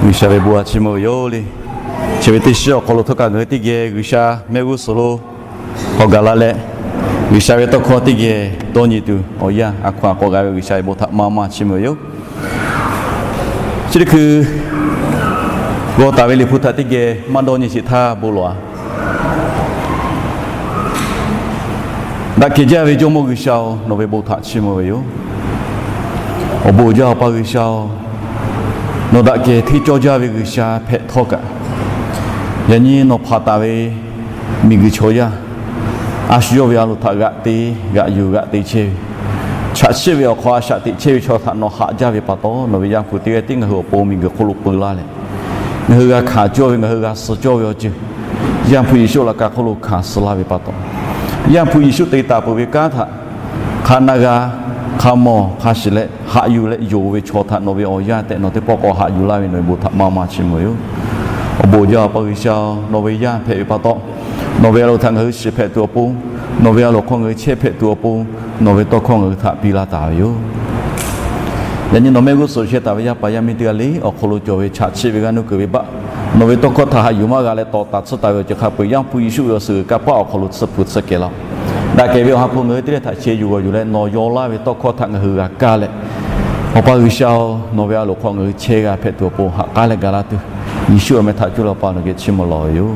G'uiˬsha ve bon htaꞈ chiˇ mvuh ve yoˬ le. Chi ve teˇ shiˉ awˬ hk'aw lo htawˇ kaꞈ ngaˬ hui teˇ geh G'uiˬsha mehˆ g'uˇ suhˍ lo k'awꞈ gaˬ la leh, G'uiˬsha ve tawˇ hkawˇ teˇ geh dawˇ nyi tuˬ awˬ yanˇ a hkaw aꞈ k'awꞈ g'a ve G'uiˬsha ve bon htaꞈ maˇ maˇ chiˇ mvuh ve yoˬ. Chi teˇ hkui g'aw taˍ ve Liꞈ hpu htaꞈ teˇ geh maˇ dawˇ nyi sheˍ htaˇ bon lawˬ-a. Daꞈ kehˬ jaˇ ve Jawˇmawˇ G'uiˬsha-oˬ, nawˬ ve bon htaꞈ chiˇ mvuh ve yoˬ. Awˬ bon uiˍ jaˇ Awˬ pa G'uiˬsha-oˬ, nawˬ daꞈ kehˬ hteˇ cawˇ jaˇ ve G'uiˬsha hpehꞈ htawˇ kaꞈ, yaꞈ nyi nawˬ hpanˍ taˍ ve miˬguiˬ chaw yaˇ a shu yawˇ ve a loˍ htaꞈ g'aꞈ te, g'aꞈ yuˬ g'aꞈ te chehˇ ve, chaꞈ chiˆ ve awˬ hk'aw a shaꞈ teꞈ chehˇ ve chaw htaꞈ nawˬ haꞈ jaˇ ve pa taw, nawˬ ve Yaˇ hpu teˇ g'aˇ tiˉ ngaˬ hui awˬ pon miˬguiˬ hk'oˆ lo peu laˇ leh, ngaˬ hui g'a hkanˍ cawˇ ve, ngaˬ hui g'a suh cawˇ ve awˬ ceuˬ Yaˇ hpu Yeˍsuˆ laꞈ ka hk'oˆ lo hkanˍ suh laˇ ve pa taw, Yaˇ hpu Yeˍsuˆ te taˍ peuˬ ve kanˉ htaꞈ hk'a na g'a, hk'a mawˬ hk'a shiˍ leh haꞈ yuˬ leh yonˍ ve chaw htaꞈ nawˬ ve awˬ yaˇ tehꞈ nawˬ teˇ pawˆ k'awꞈ haꞈ yuˬ laˇ ve nawˬ ve bon htaꞈ maˇ maˇ chiˇ mvuh ve yoˬ. Awˬ bon uiˍ jaˇ Awˬ pa G'uiˬsha-oˬ, nawˬ ve yaˇ hpehꞈ ve pa taw, nawˬ ve a loˍ htaꞈ ngaˬ hui shiˍ hpehꞈ tuˬ awˬ pon, nawˬ ve a loˍ hk'aw ngaˬ hui chehˇ hpehꞈ tuˬ awˬ pon, nawˬ ve tawˇ hkawˇ ngaˬ hui htaꞈ piˇ laˇ taˍ ve yoˬ. Yaꞈ nyi nawˬ mehˆ g'uˇ suhˍ chehˇ taˍ ve yaˇ paˍ yaˇ miˇ teˇ g'aˇ le awˬ hk'aw lo cawˬ ve chaꞈ chiˆ ve g'aˇ nuˇ kuiˬ ve baˆ, nawˬ ve tawˇ hkawˇ htaꞈ haꞈ yuˬ maˇ g'a leh tawˍ taˍ tsuhˇ taˍ ve awˬ ceuˬ hk'a peu-eˬ Yaˇ hpu Yeˍsuˆ ve awˬ suhˍ g'uiˬ kanˇ paˆ awˬ hk'aw lo tsuhˇ hpu tsuhˇ kehˬ laˇ-oˆ. Daꞈ kehˬ ve awˬ ha hpu ngaˬ hui teˇ g'aˇ htaꞈ chehˇ yuˬ g'awˬ yuˬ leh nawˬ yaw laˇ ve tawˇ hkawˇ htaꞈ ngaˬ hui g'a kaˇ leh, Awˬ pa G'uiˬsha-oˬ, nawˬ ve a loˍ hk'aw ngaˬ hui chehˇ g'a hpehꞈ tuˬ awˬ pon haꞈ k'aˉ leh ga laˇ tuˬ, Yeˍsuˆ awˬ meh htaꞈ cuˇ leh Awˬ pa nawˬ geh chiˇ mvuh lawˬ ve yoˬ.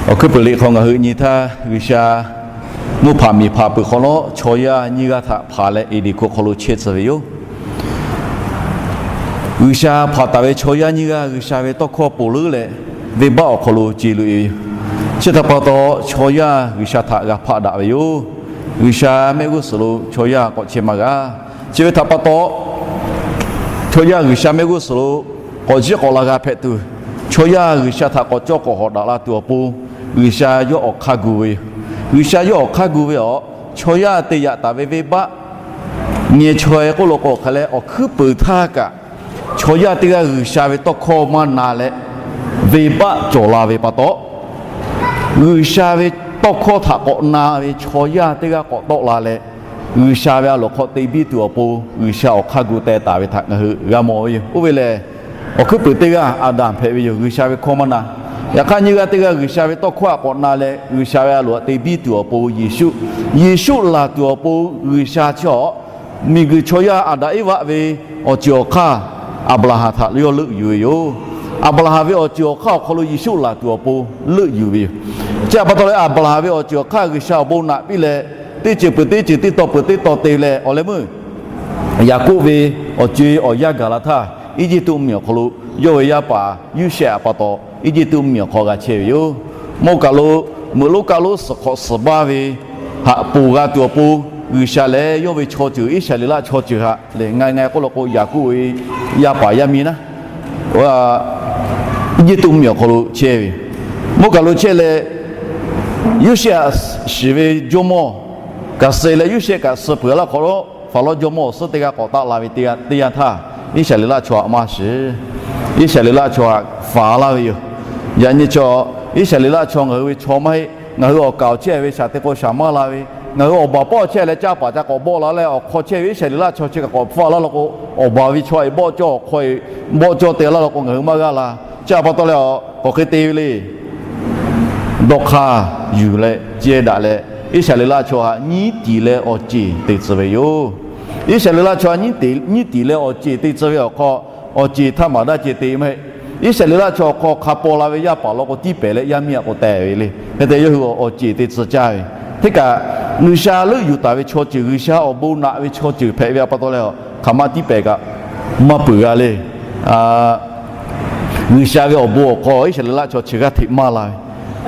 Awˬ hkuiˉ puiˍ liꞈ hk'aw ngaˬ hui nyi htaˇ, G'uiˬsha mvuhˇ hpaꞈ miˬ hpaꞈ peuˬ hk'awꞈ nawˉ chaw yaˇ nyiˇ g'aˇ htaꞈ hpanˍ leh Eˍdenˍ hkuˆ hk'aw lo chehˇ tcuh ve yoˬ. G'uiˬsha hpanˍ taˍ ve chaw yaˇ nyiˇ g'aˇ G'uiˬsha ve tawˇ hkawˇ ponˬ leuˉ leh, venˇbaˆ awˬ hk'aw lo ce loꞈ-e ve yoˬ. Chi htaꞈ pa taw, chaw yaˇ G'uiˬsha htaꞈ g'a hpaˆ daꞈ ve yoˬ. G'uiˬsha mehˆ g'uˇ suhˍ lo chaw yaˇ k'awꞈ chehˇ maˇ g'a. Chi ve htaꞈ pa taw, chaw yaˇ G'uiˬsha mehˆ g'uˇ suhˍ lo k'awꞈ jiˆ k'awꞈ la g'a hpehꞈ tuˬ, chaw yaˇ G'uiˬsha htaꞈ k'awꞈ cawˇ k'awꞈ hawꞈ daꞈ la tuˬ awˬ pon, G'uiˬsha yawˇ awˬ hk'aˇ gu ve yoˬ. G'uiˬsha yawˇ awˬ hk'aˇ gu ve awˬ, chaw yaˇ te yaꞈ taˍ ve venˇbaˆ ngeh chaweh k'oˆ lo k'o hk'aˬ leh awˬ hkuiˉ puiˍ htaˇ kaꞈ, chaw yaˇ teˇ g'aˇ G'uiˬsha ve tawˇ hkawˇ maˇ na leh, venˇbaˆ cawˬ la ve pa taw, G'uiˬsha ve tawˇ hkawˇ htaꞈ k'awꞈ na ve chaw yaˇ teˇ g'aˇ k'awꞈ tawˆ la leh, G'uiˬsha ve a loˍ hk'aw te biˇ tuˬ awˬ pon G'uiˬsha awˬ hk'aˇ gu teh taˍ ve htaꞈ ngaˬ hui g'a mawˬ ve yoˬ. Oˇ ve lehˬ, awˬ hkuiˉ puiˍ teˇ g'aˇ Aˍdanˍ hpehꞈ ve yoˬ. G'uiˬsha ve hkawˇ maˇ na. Yaꞈ hk'aˇ, nyiˇ g'aˇ teˇ g'aˇ G'uiˬsha ve tawˇ hkawˇ htaꞈ k'awꞈ na leh G'uiˬsha ve a loˍ htaꞈ te biˇ tuˬ awˬ pon Yeˍsuˆ, Yeˍsuˆ laˬ tuˬ awˬ pon G'uiˬsha chi awˬ, miˬguiˬ chaw yaˇ Aˍdanˍ Eˇvaˆ ve awˬ ceuˬ awˬ hk'aˇ Aˍbraˍhanˍ htaꞈ yawˇ leuˆ yuˬ ve yoˬ. Aˍbraˍhanˍ ve awˬ ceuˬ awˬ hk'aˇ awˬ hk'aw lo Yeˍsuˆ laˬ tuˬ awˬ pon leuˆ yuˬ ve yoˬ. Chi htaꞈ pa taw leh, Aˍbraˍhanˍ ve awˬ ceuˬ awˬ hk'aˇ G'uiˬsha awˬ bon naꞈ piˇ leh, teˇ ceuˬ peuˬ teˇ ceuˬ, teˇ taw peuˬ teˇ taw te leh, awˬ leh meuˇ Yaˍkoˆ ve awˬ co-e awˬ yanˇ gaˬ la htaˇ, Eˇjiˇtuꞈ mvuhˇmiˬ awˬ hk'aw lo yawˇ ve yaˇ paˍ Yoˇsehꞈ pa taw Eˇjiˇtuꞈ mvuhˇmiˬ awˬ hk'aw g'a chehˇ ve yoˬ. Mawˇ kaˬ lo meuꞈ lonˉ kaˆ lonˉ suhˍ hk'awꞈ suhˍ baˇ ve htaꞈ ponˬ g'a tuˬ awˬ pon, G'uiˬsha lehˬ yawˇ ve chaw ceuˬ, Iˉsaˍreˍlaˆ chaw ceuˬ htaꞈ lehˬ, ngaˬ ngaˬ k'oˆ lo k'o, Yaˍkoˆ ve yaˇ paˍ yaˇ miˇ naˉ, Eˇjiˇtuꞈ mvuhˇmiˬ awˬ hk'aw lo chehˇ ve. Mawˇ kaˬ lo chehˇ leh, Yoˇsehꞈ shiˍ ve jawˇmawˇ kaꞈ suh leh, Yoˇsehꞈ kaꞈ suh peuˬ laˇ hk'awꞈ nawˉ, Hpaˍrawˇ jawˇmawˇ awˬ suhˉ teˇ g'aˇ k'awꞈ taˆ la ve teˇ yanˇ htaˇ, Iˉsaˍreˍlaˆ chaw htaꞈ maˇ shiˍ. Iˉsaˍreˍlaˆ chaw htaꞈ faˍ laˇ ve yoˬ. Yaꞈ nyi chaw, Iˉsaˍreˍlaˆ chaw ngaˬ hui ve chaw maˇ heˆ. Ngaˬ hui awˬ kaˍ awˬ chehˇ ve shaˍ te k'o shaˍ maˇ la ve, ngaˬ hui awˬ baˬ pawˆ chehˇ leh caˇ paˍ ca k'awꞈ bawˆ la leh, awˬ hk'aw chehˇ ve Iˉsaˍreˍlaˆ chaw chi kaꞈ k'awꞈ faˍ laˇ law k'o, awˬ baˬ ve chaw htaꞈ bawˆ cawˇ, awˬ hk'aw bawˆ cawˇ te laˇ law k'o, ngaˬ hui maˇ g'aˇ la. Chi htaꞈ pa taw leh, k'awꞈ hk'e te ve le. Dawˇ hk'aˇ yuˬ leh ceh daꞈ leh, Iˉsaˍreˍlaˆ chaw htaꞈ nyiˉ tiˍ leh awˬ ceˬ te tcuh ve yoˬ. Iˉsaˍreˍlaˆ chaw htaꞈ nyiˉ tiˍ leh awˬ ceˬ te tcuh ve awˬ hk'aw, awˬ ceˬ htaˇ maˍ daˇ ceh te maˇ heˆ. Iˉsaˍreˍlaˆ chaw awˬ hk'aw hk'a paw la ve yaˇ paˍ law k'o, tiˇ pehˍ leh yaˇ miˇ htaꞈ k'awꞈ teh ve le. Hk'e te yawˇ hui awˬ ceˬ te tcuh caˇ ve. Hteˇ kaꞈ, G'uiˬsha leuˆ yuˬ taˍ ve chaw ceuˬ, G'uiˬsha awˬ bon naꞈ ve chaw ceuˬ hpehꞈ ve htaꞈ pa taw leh, hk'aˬ ma tiˇ pehˍ kaꞈ maˇ peuˬ g'a le. G'uiˬsha ve awˬ bon awˬ hk'aw Iˉsaˍreˍlaˆ chaw chi g'aˇ hteꞈ maˇ la ve,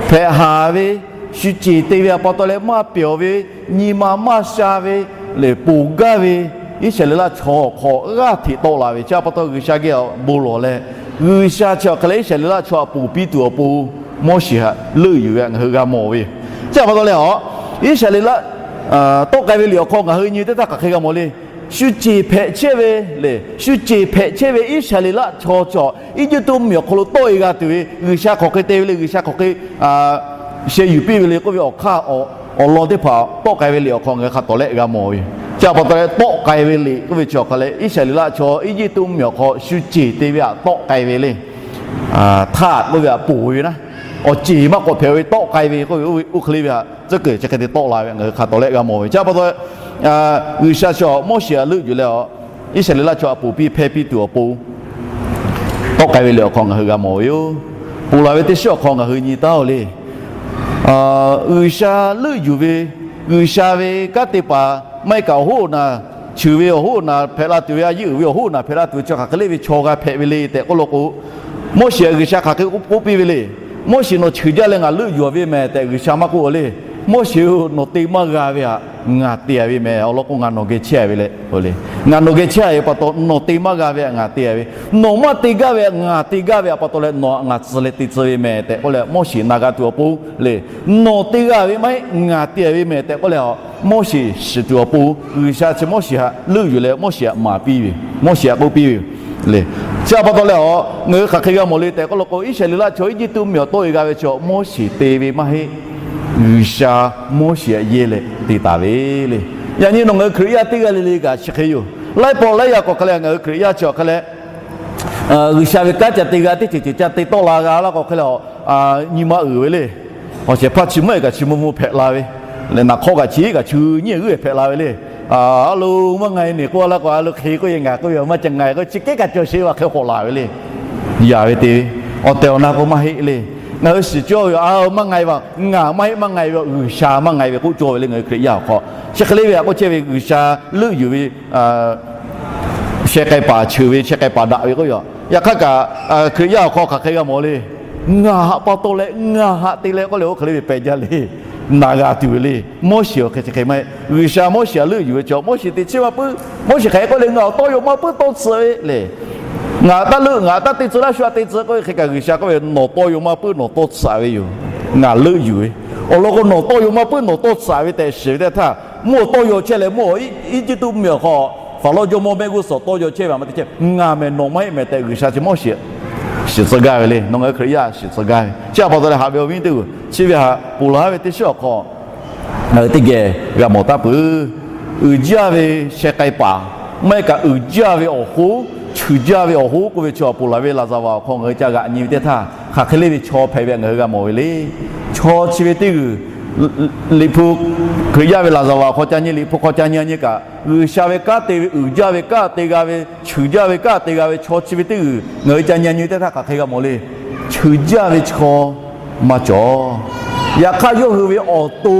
hpehꞈ haˍ ve, shu ceˬ te ve htaꞈ pa taw leh maˇ pyawˬ ve, nyi ma maˇ sha ve, lehˬ ponˬ gaˇ ve, Iˉsaˍreˍlaˆ chaw awˬ hk'aw g'aˇ hteꞈ tawˆ la ve. Chi htaꞈ pa taw G'uiˬsha geh awˬ bon lawˬ leh, G'uiˬsha chi awˬ hk'e leh Iˉsaˍreˍlaˆ chaw htaꞈ ponˬ piˇ tuˬ awˬ pon Moˉseˍ htaꞈ leuˆ yuˬ ve htaꞈ ngaˬ hui g'a mawˬ ve yoˬ. Chi htaꞈ pa taw leh, Iˉsaˍreˍlaˆ tawˆ k'ai ve liꞈ awˬ hk'aw ngaˬ hui nyi teˇ htaˇ hk'aˬ hk'e g'a mawˬ le. Shu ceˬ hpehꞈ chehˇ ve, lehˬ shu ceˬ hpehꞈ chehˇ ve Iˉsaˍreˍlaˆ chaw chi Eˇjiˇtuꞈ mvuhˇmiˬ awˬ hk'aw lo tawˆ-e g'a tuˬ ve G'uiˬsha hk'aˬ hk'e te ve le, G'uiˬsha hk'aˬ hk'e sheh yuˬ piˇ ve le k'oˆ ve awˬ hk'aˇ awˬ awˬ lawn teˇ hpaˍ tawˆ k'ai ve liꞈ awˬ hk'aw ngaˬ hui hk'a tawˍ lehˆ g'a mawˬ ve yoˬ. Chi pa taw leh tawˆ k'ai ve liꞈ k'oˆ ve chi awˬ hk'aw leh Iˉsaˍreˍlaˆ chaw Eˇjiˇtuꞈ mvuhˇmiˬ awˬ hk'aw shu ceˬ te ve htaꞈ tawˆ k'ai ve le. Htaˆ k'oˆ ve htaꞈ ponˬ ve naˉ, awˬ ceˬ maˇ k'awꞈ hpehꞈ ve tawˆ k'ai ve k'oˆ ve, oˇ hk'e le ve htaꞈ tcuhˉ kuiˬ chi hk'e te tawˆ la ve ngaˬ hui hk'a tawˍ lehˆ g'a mawˬ ve. Chi pa taw G'uiˬsha chi mawˇ shiˍ htaꞈ leuˆ yuˬ leh, Iˉsaˍreˍlaˆ chaw htaꞈ ponˬ piˇ hpehˇ piˇ tuˬ awˬ pon tawˆ k'ai ve liꞈ awˬ hk'aw ngaˬ hui g'a mawˬ ve yoˬ. Ponˬ laˬ ve teˇ shiˉ awˬ hk'aw ngaˬ hui nyi taˉ-oˬ le. G'uiˬsha leuˆ yuˬ ve, G'uiˬsha ve kanˉ te paˍ maˇ heˆ kaꞈ awˬ hoˉ awˬ naˬ, cheuˬ ve awˬ hoˉ awˬ naˬ hpehꞈ la tuˬ ve, a yeˇ uiˍ ve awˬ hoˉ awˬ naˬ hpehꞈ la tuˬ ve chaw hk'aˬ hk'e le ve chaw g'a hpehꞈ ve le tehꞈ k'oˆ law k'o, Moˉseˍ htaꞈ G'uiˬsha hk'aˬ hk'e k'oˆ piˇ ve le. Moˉseˍ nawˬ cheuˬ jaˇ leh ngaˬ leuˆ yuˬ ve mehˍ tehꞈ G'uiˬsha maˇ k'oˆ le. Moˉseˍ-oˬ, nawˬ te maˇ g'a ve htaꞈ ngaˬ te-a ve mehˍ. Awˬ lawn k'o, ngaˬ nawˬ geh chehˇ-a ve le. Ngaˬ nawˬ geh chehˇ-a ve pa taw, nawˬ te maˇ g'a ve htaꞈ ngaˬ te-a ve, nawˬ maˇ te gaˇ ve htaꞈ ngaˬ te gaˇ ve pa taw leh nawˬ htaꞈ ngaˬ tcuh leh te tcuh ve mehˍ tehꞈ k'oˆ leh Moˉseˍ na g'a tuˬ awˬ pon le. Nawˬ te g'a ve maˇ heˆ, ngaˬ te-a ve mehˍ tehꞈ k'oˆ leh, Moˉseˍ shiˍ tuˬ awˬ pon G'uiˬsha chi Moˉseˍ htaꞈ leuˆ yuˬ leh Moˉseˍ htaꞈ maˍ piˇ ve, Moˉseˍ htaꞈ k'oˆ piˇ ve le. Chi pa taw leh, ngaˬ hui hk'aˬ hk'e g'a mawˬ le tehꞈ k'oˆ law k'o, Iˉsaˍreˍlaˆ chaw Eˇjiˇtuꞈ mvuhˇmiˬ awˬ tawˆ e g'a ve chaw Moˉseˍ te ve maˇ heˆ. G'uiˬsha Moˉseˍ htaꞈ yehˇ leh te taˍ ve le. Yaꞈ nyi nawˬ ngaˬ hui Hkriꞈ yaˇ teˇ g'aˇ le le kaꞈ chi hk'e yoˬ. Laiˉ pawˆ laiˉ yaˇ k'awꞈ hk'e leh ngaˬ hui Hkriꞈ yaˇ chi awˬ hk'e leh G'uiˬsha ve kanˉ ca te g'a teˇ ceuˬ ceuˬ ca te tawˆ la g'a laˇ k'o hk'e leh, nyi ma uiˍ ve le. Awˬ shehˍ hpaˇ chi mvuhˇ e kaꞈ chi mvuh mvuh hpehꞈ la ve le. Naˍ hk'awˇ kaꞈ chi kaꞈ chi nyiˇ g'uˇ hpehꞈ la ve le. A lo maˇ nga e neˬ k'oˆ laˇ k'o, a lo hk'e k'oˆ e ngaˬ k'oˆ ve maˇ ca nga e k'o, chi kehˉ kaꞈ cawˬ sheˍ ve hk'e k'awꞈ laˬ ve le. Yaꞈ ve te ve, awˬ tehˬ awˬ na k'o maˇ heˆ le. Ngaˬ hui shiˍ cawˇ ve, a maˇ nga e ve, ngaˬ maˇ heˆ, maˇ nga e ve, G'uiˬsha maˇ nga e ve k'oˆ cawˇ ve le. Ngaˬ hui Hkriꞈ yaˇ awˬ hk'aw chi hk'e le ve htaꞈ k'oˆ chehˇ ve, G'uiˬsha leuˆ yuˬ ve sheh k'ai paˍ cheuˬ ve, sheh k'ai paˍ daꞈ ve k'oˆ ve yoˬ. Yaꞈ hk'aˇ kaꞈ, Hkriꞈ yaˇ awˬ hk'aw hk'aˬ hk'e g'a mawˬ le. Ngaˬ htaꞈ pa taw leh ngaˬ htaꞈ te leh k'oˆ leh oˇ hk'e le ve pehˬ jaˇ le. Na g'a tuˬ ve le. Moˉseˍ awˬ hk'e chi hk'e maˇ heˆ. G'uiˬsha Moˉseˍ htaꞈ leuˆ yuˬ ve chaw, Moˉseˍ teꞈ chiˉ maˇ puiˉ. Moˉseˍ hk'aˬ hk'e k'oˆ le, ngaˬ awˬ tawˇ yaw maˇ puiˉ tawˇ tsuhꞈ ve le. Ngaˬ taˇ leuˆ, ngaˬ taˇ te tcuh laˇ shu htaꞈ te tcuh k'oˆ ve hk'e kaꞈ G'uiˬsha k'oˆ ve, nawˬ tawˇ yaw maˇ puiˉ nawˬ tawˇ tsuhꞈ ve yoˬ. Ngaˬ leuˆ yuˬ ve. Awˬ lawn k'o, nawˬ tawˇ yaw maˇ puiˉ nawˬ tawˇ tsuhꞈ ve tehꞈ shiˍ ve teˇ htaˇ, mvuhˇ awˬ tawˇ yaw chehˇ leh mvuhˇ Eˇjiˇtuꞈ mvuhˇmiˬ awˬ hk'aw Faˍrawˇ jawˇmawˇ mehˆ g'uˇ suhˍ tawˇ yaw chehˇ ve htaꞈ maˇ te chehˇ, ngaˬ mehˍ nawˬ maˇ heˆ mehˍ tehꞈ G'uiˬsha chi Moˉseˍ shiˍ tcuh gaˇ ve le. Nawˬ ngaˬ hui Hkriꞈ yaˇ shiˍ tcuh gaˇ ve. Chi pa taw leh haꞈ ve awˬ viˉ teˇ g'uiˬ, chi ve htaꞈ ponˬ laˬ ve teˇ shiˉ awˬ hk'aw ngaˬ hui teˇ geh g'a mawˬ taˉ peuˬ. Uiˍ jaˇ ve sheh k'ai paˍ, maˇ heˆ kaꞈ uiˍ jaˇ ve awˬ hoˉ, cheuˬ jaˇ ve awˬ hoˉ k'oˆ ve chi awˬ ponˬ laˬ ve laˍzaˍvaˍ awˬ hk'aw ngaˬ hui ca g'aꞈ nyi ve teˇ htaˇ, hk'aˬ hk'e le ve chaw hpehꞈ ve htaꞈ ngaˬ hui g'a mawˬ ve le. Chaw chi ve teˇ g'uiˬ, Liꞈ hpu, Hkriꞈ yaˇ ve laˍzaˍvaˍ awˬ hk'aw ca nyi, Liꞈ hpu hk'aw ca nyi nyi kaꞈ, G'uiˬsha ve kanˉ te ve, uiˍ jaˇ ve kanˉ te g'a ve, cheuˬ jaˇ ve kanˉ te g'a ve chaw chi ve teˇ g'uiˬ ngaˬ hui ca nyi nyi teˇ htaˇ hk'aˬ hk'e g'a mawˬ le. Cheuˬ jaˇ ve chaw maˇ cawˬ. Yaꞈ hk'aˇ yawˇ hui ve awˬ to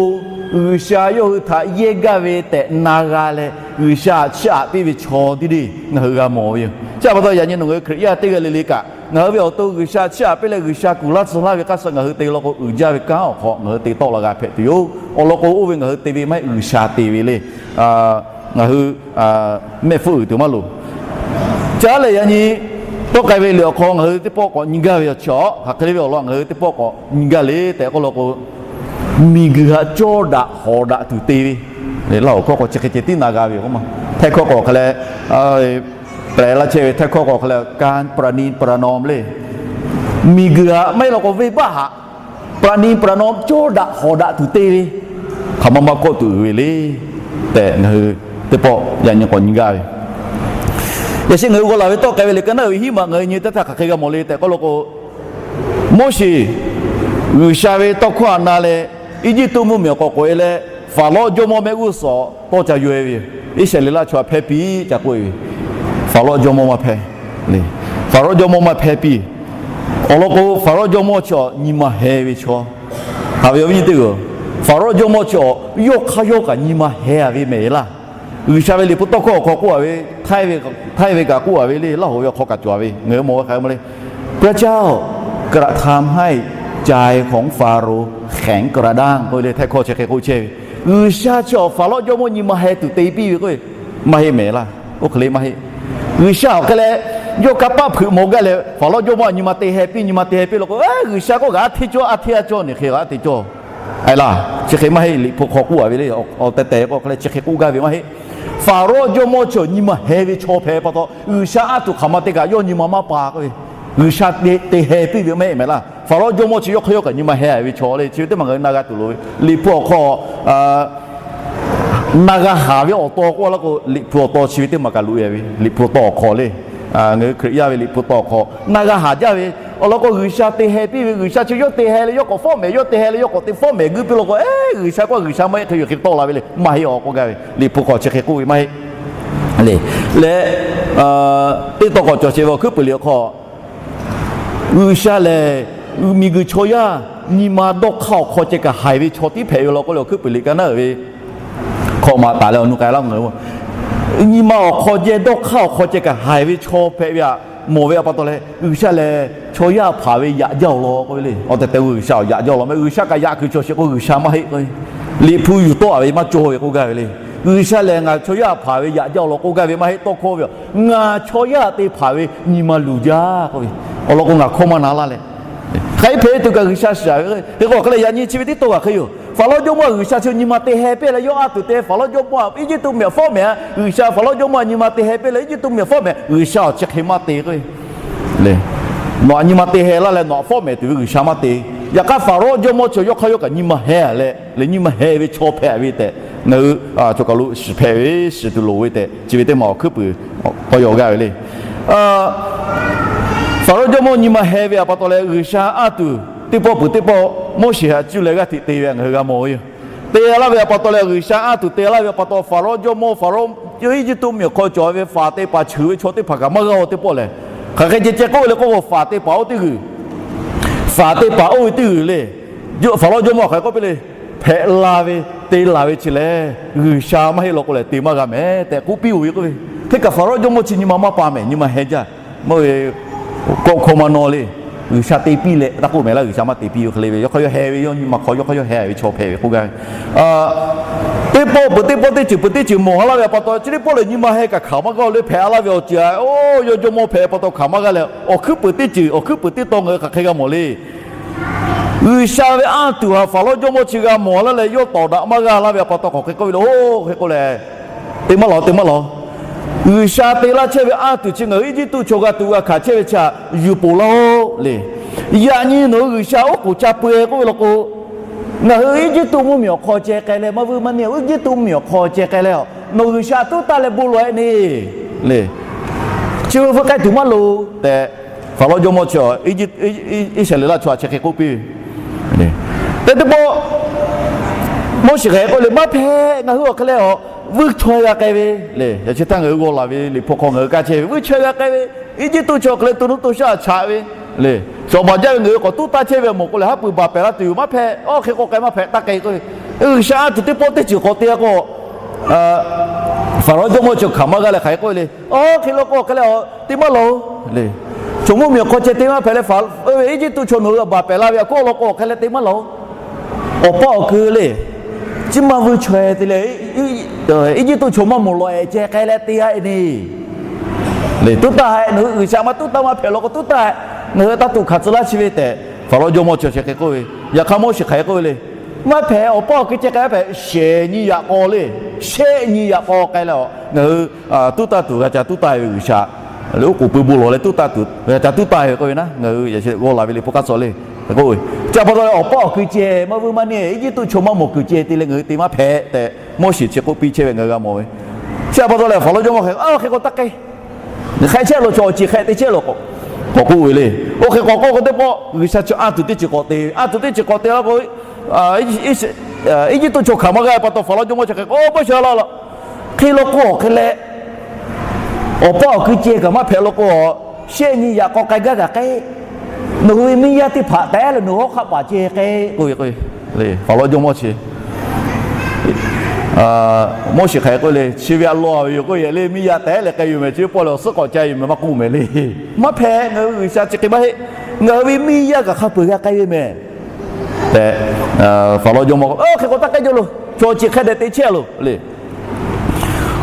G'uiˬsha yawˇ hui htaꞈ yehˇ gaˇ ve tehꞈ na g'a leh, G'uiˬsha chiˇ aꞈ piˇ ve chaw tiˉ le ngaˬ hui g'a mawˬ ve yoˬ. Chi pa taw yaꞈ nyi nawˬ ngaˬ hui Hkriꞈ yaˇ teˇ g'aˇ le le kaꞈ, ngaˬ hui ve awˬ to G'uiˬsha chiˇ aꞈ piˇ leh G'uiˬsha kuˬ laˇ tcuh laˇ ve k'aˇ suh ngaˬ hui te law k'o, uiˍ jaˇ ve kanˉ awˬ hk'aw ngaˬ hui te tawˆ la g'a hpehꞈ tuˬ yoˬ. Awˬ lawn k'o, oˇ ve ngaˬ hui te ve maˇ heˆ, G'uiˬsha te ve le. Ngaˬ hui mehˆ hpfuhˆ uiˍ tuˬ maˇ loˍ. Caˉ lehˬ yaꞈ nyi tawˆ k'ai ve liꞈ awˬ hk'aw ngaˬ hui teˇ pawˆ k'awꞈ nyi gaˇ ve awˬ chi awˬ hk'aˬ hk'e le ve awˬ lawn ngaˬ hui teˇ pawˆ k'awꞈ nyi gaˇ le tehꞈ k'oˆ law k'o, miˬguiˬ htaꞈ cawˇ daꞈ hawˍ daꞈ tuˬ te ve, Laˇ hoˍ hkawˇ k'o chi hk'e ceh tiˉ na g'a ve yoˬ. Htehˇ hkawˇ k'o hk'e leh, pehꞈ laˇ chehˇ ve htehˇ hkawˇ k'o hk'e leh การประนีประนอม le. Miˬguiˬ htaꞈ maˇ heˆ law k'o venˇbaˆ htaꞈ ประนีประนอม cawˇ daꞈ hawˍ daꞈ tuˬ te ve, hk'aˬ ma ma kawˆ tuˬ uiˍ ve le tehꞈ ngaˬ hui teˇ pawˆ yaꞈ nyi k'awꞈ nyi gaˇ ve. Yaꞈ sheh ngaˬ hui g'aw laˬ ve tawˆ k'ai ve liꞈ ka naˉ uiˍ hiˉ maꞈ ngaˬ hui nyi teˇ htaˇ hk'aˬ hk'e g'a mawˬ le tehꞈ k'oˆ law k'o, Moˉseˍ G'uiˬsha ve tawˇ hkawˇ htaꞈ na leh, Eˇjiˇtuꞈ mvuhˇmiˬ awˬ k'awꞈ k'oꞈ e leh, Faˍrawˇ jawˇmawˇ mehˆ g'uˇ suhˍ tawˇ ca yaw e ve yoˬ. Iˉsaˍreˍlaˆ chaw htaꞈ hpehˇ piˇ ca k'oˆ e ve, Faˍrawˇ jawˇmawˇ maˇ hpehˇ le. Faˍrawˇ jawˇmawˇ maˇ hpehˇ piˇ. Awˬ lawn k'o, Faˍrawˇ jawˇmawˇ chi awˬ nyi ma heh ve chaw, haꞈ ve awˬ viˉ nyi teˇ g'uiˬ, Faˍrawˇ jawˇmawˇ chi awˬ yawˇ hk'aˇ yawˇ kaꞈ nyi ma heh-a ve mehˍ laˇ. G'uiˬsha ve liꞈ hpu tawˇ hkawˇ awˬ hk'aw k'oˆ-a ve, htaiˇ ve kaꞈ k'oˆ-a ve le, Laˇ hoˍ ve awˬ hk'aw kaꞈ cawˬ-a ve, ngaˬ hui mawˬ ve hk'a mawˬ le. พระเจ้ากระทำให้ใจของฟาโรห์แข็งกระด้าง k'oˆ ve le, htaiˇ hkawˇ chi hk'e k'oˆ chehˇ ve, G'uiˬsha chi awˬ Faˍrawˇ jawˇmawˇ nyi ma heh tuˬ te piˇ ve k'oˆ ve, maˇ heˆ mehˍ laˇ. Oˇ hk'e le maˇ heˆ. G'uiˬsha awˬ hk'e leh yawˇ kanˇ paˆ hpeuꞈ mawˬ gaˇ leh, Faˍrawˇ jawˇmawˇ htaꞈ nyi ma te heh piˇ, nyi ma te heh piˇ law k'o, G'uiˬsha k'oˆ kaꞈ a hteˇ cawˇ, a hteˇ a cawˇ, neˬ hk'e kaꞈ a te cawˇ. Aˬ laˇ, chi hk'e maˇ heˆ. Liꞈ hpu hk'aw k'oˆ-a ve le, awˬ tehˬ tehˬ k'o hk'e leh chi hk'e k'oˆ gaˇ ve maˇ heˆ. Faˍrawˇ jawˇmawˇ chi awˬ nyi ma heh ve chaw hpehꞈ pa taw, G'uiˬsha aˉ tuˬ hk'aˬ ma te kaꞈ yawˇ nyi ma maˇ pa k'oˆ ve, G'uiˬsha te heh piˇ ve maˇ heˆ mehˍ laˇ. Faˍrawˇ jawˇmawˇ chi yawˇ hk'aˇ yawˇ kaꞈ nyi ma heh ve chaw le, chi ve teˇ maˬ ngaˬ hui na g'a tuˬ loˍ ve. Liꞈ hpu awˬ hk'aw, na g'a haˍ ve awˬ taw k'oˆ laˇ k'o, Liꞈ hpu awˬ taw chi ve teˇ maˬ kaꞈ loꞈ e ve, Liꞈ hpu taw awˬ hk'aw le. Ngaˬ hui Hkriꞈ yaˇ ve Liꞈ hpu taw awˬ hk'aw na g'a haˍ jaˇ ve, awˬ lawn k'o G'uiˬsha te heh piˇ ve, G'uiˬsha chi yawˇ te heh leh yawˇ k'awꞈ fawˉ mehˍ, yawˇ te heh leh yawˇ k'awꞈ te fawˉ mehˍ guiˇ piˇ law k'o, eˉ, G'uiˬsha k'oˆ G'uiˬsha maˇ heˆ, hk'e yuˬ hk'e tawˆ la ve le, maˇ heˆ awˬ k'oˆ gaˇ ve, Liꞈ hpu hk'aw chi hk'e k'oˆ ve maˇ heˆ le. Leh teˇ taw k'awꞈ cawˬ sheˍ ve awˬ hkuiˉ puiˍ liꞈ awˬ hk'aw G'uiˬsha lehˬ, miˬguiˬ chaw yaˇ nyi ma dawˇ hk'aˇ awˬ hk'aw ceh kaꞈ haiˬ ve chaw tiˉ hpehꞈ ve law k'oˆ le, awˬ hkuiˉ puiˍ liꞈ ka naˉ uiˍ ve hk'awꞈ maꞈ taˍ leh awˬ nu k'ai laˇ ngaˬ hui. Nyi ma awˬ hk'aw ceh dawˇ hk'aˇ awˬ hk'aw ceh kaꞈ haiˬ ve chaw hpehꞈ ve htaꞈ mawˬ ve pa taw leh, G'uiˬsha lehˬ chaw yaˇ hpaˍ ve yaꞈ jaˇ awˬ lawn k'oˆ ve le. Awˬ tehˬ tehˬ G'uiˬsha yaꞈ jaˇ awˬ lawn meh, G'uiˬsha kaꞈ yaꞈ kuiˬ cawˬ sheˍ k'o G'uiˬsha maˇ heˆ k'o, Liꞈ hpu yuˬ tawˆ a ve maˇ cawˬ ve k'oˆ gaˇ ve le. G'uiˬsha lehˬ ngaˬ chaw yaˇ hpaˍ ve yaꞈ jaˇ awˬ lawn k'oˆ gaˇ ve maˇ heˆ, tawˇ hkawˇ ve a, ngaˬ chaw yaˇ te hpaˍ ve nyi ma luˬ jaˇ k'oˆ ve, awˬ lawn k'o ngaˬ hkawˇ maˇ na laˇ leh, hk'aˬ hk'e hpehꞈ tuˬ kaꞈ G'uiˬsha shiˍ ve hk'e k'o, hk'e leh yaꞈ nyi chi ve tiˉ tawˇ g'aˇ hk'e yoˬ. Faˍrawˇ jawˇmawˇ G'uiˬsha chi nyi ma te heh piˇ leh yawˇ a tuˬ te, Faˍrawˇ jawˇmawˇ Eˇjiˇtuꞈ mvuhˇmiˬ awˬ fawˉ mehˍ a, G'uiˬsha Faˍrawˇ jawˇmawˇ nyi ma te heh piˇ leh Eˇjiˇtuꞈ mvuhˇmiˬ awˬ fawˉ mehˍ, G'uiˬsha awˬ chi hk'e maˇ te k'o, nawˬ aꞈ nyi ma te heh laˇ leh nawˬ aꞈ fawˉ mehˍ tuˬ ve G'uiˬsha maˇ te. Yaꞈ hk'aˇ Faˍrawˇ jawˇmawˇ chi yawˇ hk'aˇ yawˇ kaꞈ nyi ma heh leh, leh nyi ma heh ve chaw hpehꞈ ve tehꞈ ngaˬ hui cawˬ kaˬ lo shiˍ hpehꞈ ve, shiˍ tuˬ loˍ ve tehꞈ chi ve teˇ maˬ awˬ hkuiˉ puiˍ k'awꞈ yaw gaˇ ve le. Faˍrawˇ jawˇmawˇ nyi ma heh ve pa taw leh G'uiˬsha a tuˬ teˇ pawˆ peuˬ teˇ pawˆ Moˉseˍ htaꞈ cuˇ leh g'aˇ hteꞈ te ve ngaˬ hui g'a mawˬ ve yoˬ. Te laˇ ve pa taw leh G'uiˬsha a tuˬ te laˇ ve pa taw Faˍrawˇ jawˇmawˇ, Faˍrawˇ Eˇjiˇtuꞈ mvuhˇmiˬ awˬ hk'aw cawˬ ve faˍ te paˍ cheuˬ ve chaw teˇ hpaˍ kaꞈ maˇ g'a-o teˇ pawˆ lehˬ, hk'aˬ hk'e ceh ceh k'oˆ ve le k'o, faˍ te paˍ oˇ teˇ g'uiˬ, faˍ te paˍ oˇ ve teˇ g'uiˬ le. Faˍrawˇ jawˇmawˇ hk'aˬ hk'e k'oˆ piˇ le, hpehꞈ la ve, te la ve chi lehˬ G'uiˬsha maˇ heˆ law k'o lehˬ te maˇ g'a mehˍ tehꞈ k'oˆ piˇ-oˬ ve k'oˆ ve. Hk'e kaꞈ Faˍrawˇ jawˇmawˇ chi nyi ma maˇ pa mehˍ, nyi ma heh jaˇ. Maˇ ve kawˆ hkawˇ maˇ nawˇ le. G'uiˬsha te piˇ leh taˇ k'oˆ mehˍ laˇ, G'uiˬsha maˇ te piˇ ve hk'e le ve, yawˇ hk'aˇ yawˇ heh ve, yawˇ nyi ma hk'aw yawˇ hk'aˇ yawˇ heh ve chaw hpehꞈ ve k'oˆ gaˇ ve. Teˇ pawˆ peuˬ teˇ pawˆ teˇ ceuˬ peuˬ teˇ ceuˬ mawˬ ha laˇ ve pa taw, chi teˇ pawˆ lehˬ nyi ma heh kaꞈ hkanˍ maˇ g'a-o le, hpehꞈ laˇ ve awˬ ceuˬ a, oˇ yawˇ jawˇmawˇ hpehꞈ pa taw hkanˍ maˇ g'a leh, awˬ hkuiˉ puiˍ teˇ ceuˬ, awˬ hkuiˉ puiˍ teˇ taw ngaˬ hui hk'aˬ hk'e g'a mawˬ le. G'uiˬsha ve anˇ tuˬ haꞈ Faˍrawˇ jawˇmawˇ chi g'a mawˬ laˇ leh yawˇ tawˍ daꞈ maˇ g'a laˇ ve pa taw k'awꞈ hk'e k'oˆ ve le, oˇ hk'e k'o lehˬ, te maˇ lawˬ, te maˇ lawˬ. G'uiˬsha te laˇ chehˇ ve anˇ tuˬ chi ngaˬ hui Eˇjiˇtuꞈ chaw g'a tuˬ g'a hkanˍ chehˇ ve chi htaꞈ yuˬ poˬ laˇ-oˆ le. Yaꞈ nyi nawˬ hui G'uiˬsha oˉ k'oˍ ca peu-e k'oˆ ve law k'o, ngaˬ hui Eˇjiˇtuꞈ mvuhˇmiˬ awˬ hk'aw ceh k'ai leh maˇ vuiˇ maˇ neˇ, Eˇjiˇtuꞈ mvuhˇmiˬ awˬ hk'aw ceh k'ai leh, nawˬ G'uiˬsha tuˉ taˇ leh bon lawˬ-e ne le. Chi ve hpu k'ai tuˬ maˇ loˍ tehꞈ, Faˍrawˇ jawˇmawˇ chi Iˉsaˍreˍlaˆ chaw htaꞈ chi hk'e k'oˆ piˇ ve. Teˇ teˇ pawˆ Moˉseˍ hk'aˬ hk'e k'oˆ le, maˇ hpehꞈ, ngaˬ hui awˬ hk'e leh a, vuiˇ chaweh g'a k'ai ve le. Yaꞈ chi htaˇ ngaˬ hui g'aw laˬ ve Liꞈ hpu hk'aw ngaˬ hui kaˇ chehˇ ve, vuiˇ chaweh g'a k'ai ve, Eˇjiˇtuꞈ chaw hk'e leh to nuˇ to shaˆ chaꞈ ve le. Shawˍ baˬ jaˇ ve ngaˬ hui k'awꞈ tuˉ taˇ chehˇ ve mawˬ k'o leh, haˉ pui baˬ pehˍ laˇ tuˬ yoˬ, maˇ hpehꞈ. Oˇ hk'e k'o k'ai maˇ hpehꞈ, taˇ k'ai k'oˆ ve. G'uiˬsha a tuˬ teˇ pawˆ teˇ ceuˬ k'awꞈ te-a k'o, Faˍrawˇ jawˇmawˇ chi hkanˍ maˇ g'a leh hk'aˬ hk'e k'oˆ ve le. Oˇ hk'e law k'o hk'e leh a, te maˇ lawˬ-oˬ le. Chaw mvuhˇmiˬ awˬ hk'aw ceh te maˇ hpehꞈ leh, Eˇjiˇtuꞈ chaw nawˬ hui g'a baˬ pehˍ la ve a, kawˆ law k'o hk'e leh te maˇ lawˬ-oˬ. Awˬ pa awˬ kui le, chi maˇ vuiˇ chaweh te leh, Eˇjiˇtuꞈ chaw maˇ mawˬ lawˬ-ehˍ ceh k'ai leh te-a e ne le. Tuˉ taˇ hehꞈ, nawˬ hui G'uiˬsha maˇ tuˉ taˇ maˇ hpehꞈ law k'o tuˉ taˇ hehꞈ, ngaˬ hui taˇ tuꞈ hkanˍ tcuh laˇ chi ve tehꞈ, Faˍrawˇ jawˇmawˇ chi chi hk'e k'oˆ ve. Yaꞈ hk'aˇ Moˉseˍ hk'aˬ hk'e k'oˆ ve le. Maˇ hpehꞈ, awˬ pa awˬ kui ceh k'ai maˇ hpehꞈ, shehˍ nyi yaꞈ k'aw le, shehˆ nyi yaꞈ k'aw k'ai leh a, ngaˬ hui tuˉ taˇ tuˬ g'a ca tuˉ taˇ ve G'uiˬsha le, oˉ k'oˍ pui bon lawˬ leh tuˉ taˇ tuˬ g'a ca tuˉ taˇ ve k'oˆ ve na, ngaˬ hui yaꞈ chi g'aw laˬ ve Liꞈ hpu k'aˉ tcuh le. K'oˆ ve, chi pa taw leh awˬ pa awˬ kui ceh maˇ vuiˇ maˇ neˇ, Eˇjiˇtuꞈ chaw maˇ mawˬ kuiˬ ceh te leh ngaˬ hui te maˇ hpehꞈ tehꞈ, Moˉseˍ chi k'oˆ piˇ chehˇ ve ngaˬ hui g'a mawˬ ve. Chi pa taw leh Faˍrawˇ jawˇmawˇ hk'e, oˇ hk'e k'o taˇ k'ai. Hk'e chehˇ loˬ, chaw awˬ ceuˬ hk'e te chehˇ loˬ k'o, k'awꞈ k'oˆ ve le. Oˇ hk'e k'awꞈ k'oˆ k'o teˇ pawˆ G'uiˬsha chi a tuˬ teˇ ceuˬ k'awꞈ te ve, a tuˬ teˇ ceuˬ k'awꞈ te la k'o, Eˇjiˇtuꞈ chaw hkanˍ maˇ g'a pa taw Faˍrawˇ jawˇmawˇ chi hk'e k'o, oˇ, Moˉseˍ la la, hk'e law k'o awˬ hk'e leh, awˬ pa awˬ kui ceh kaꞈ maˇ hpehꞈ law k'o, shehˆ nyi yaꞈ k'aw k'ai gaˇ kaꞈ k'ai. Nawˬ hui ve miˇ yaˇ teˇ hpaˍ tehꞈ leh nawˬ hawˉ hk'aˆ paˍ ceh k'ai k'oˆ ve k'o, Faˍrawˇ jawˇmawˇ chi Moˉseˍ hk'aˬ hk'e k'oˆ le, chi ve a law ve yoˬ k'oˆ yehˬ le, miˇ yaˇ tehꞈ leh k'ai yoˬ mehˍ, chi pawˆ leh awˬ suhˉ k'awꞈ ca yoˬ mehˍ, maˇ k'oˆ mehˍ le. Maˇ hpehꞈ, ngaˬ hui G'uiˬsha chi hk'e maˇ heˆ. Ngaˬ hui ve miˇ yaˇ kaꞈ hk'a peuˬ g'a k'ai ve mehˍ tehꞈ, Faˍrawˇ jawˇmawˇ hk'e k'o taˇ k'ai jaw loˬ, chaw chi hk'e dehꞈ te chehˇ loˬ le.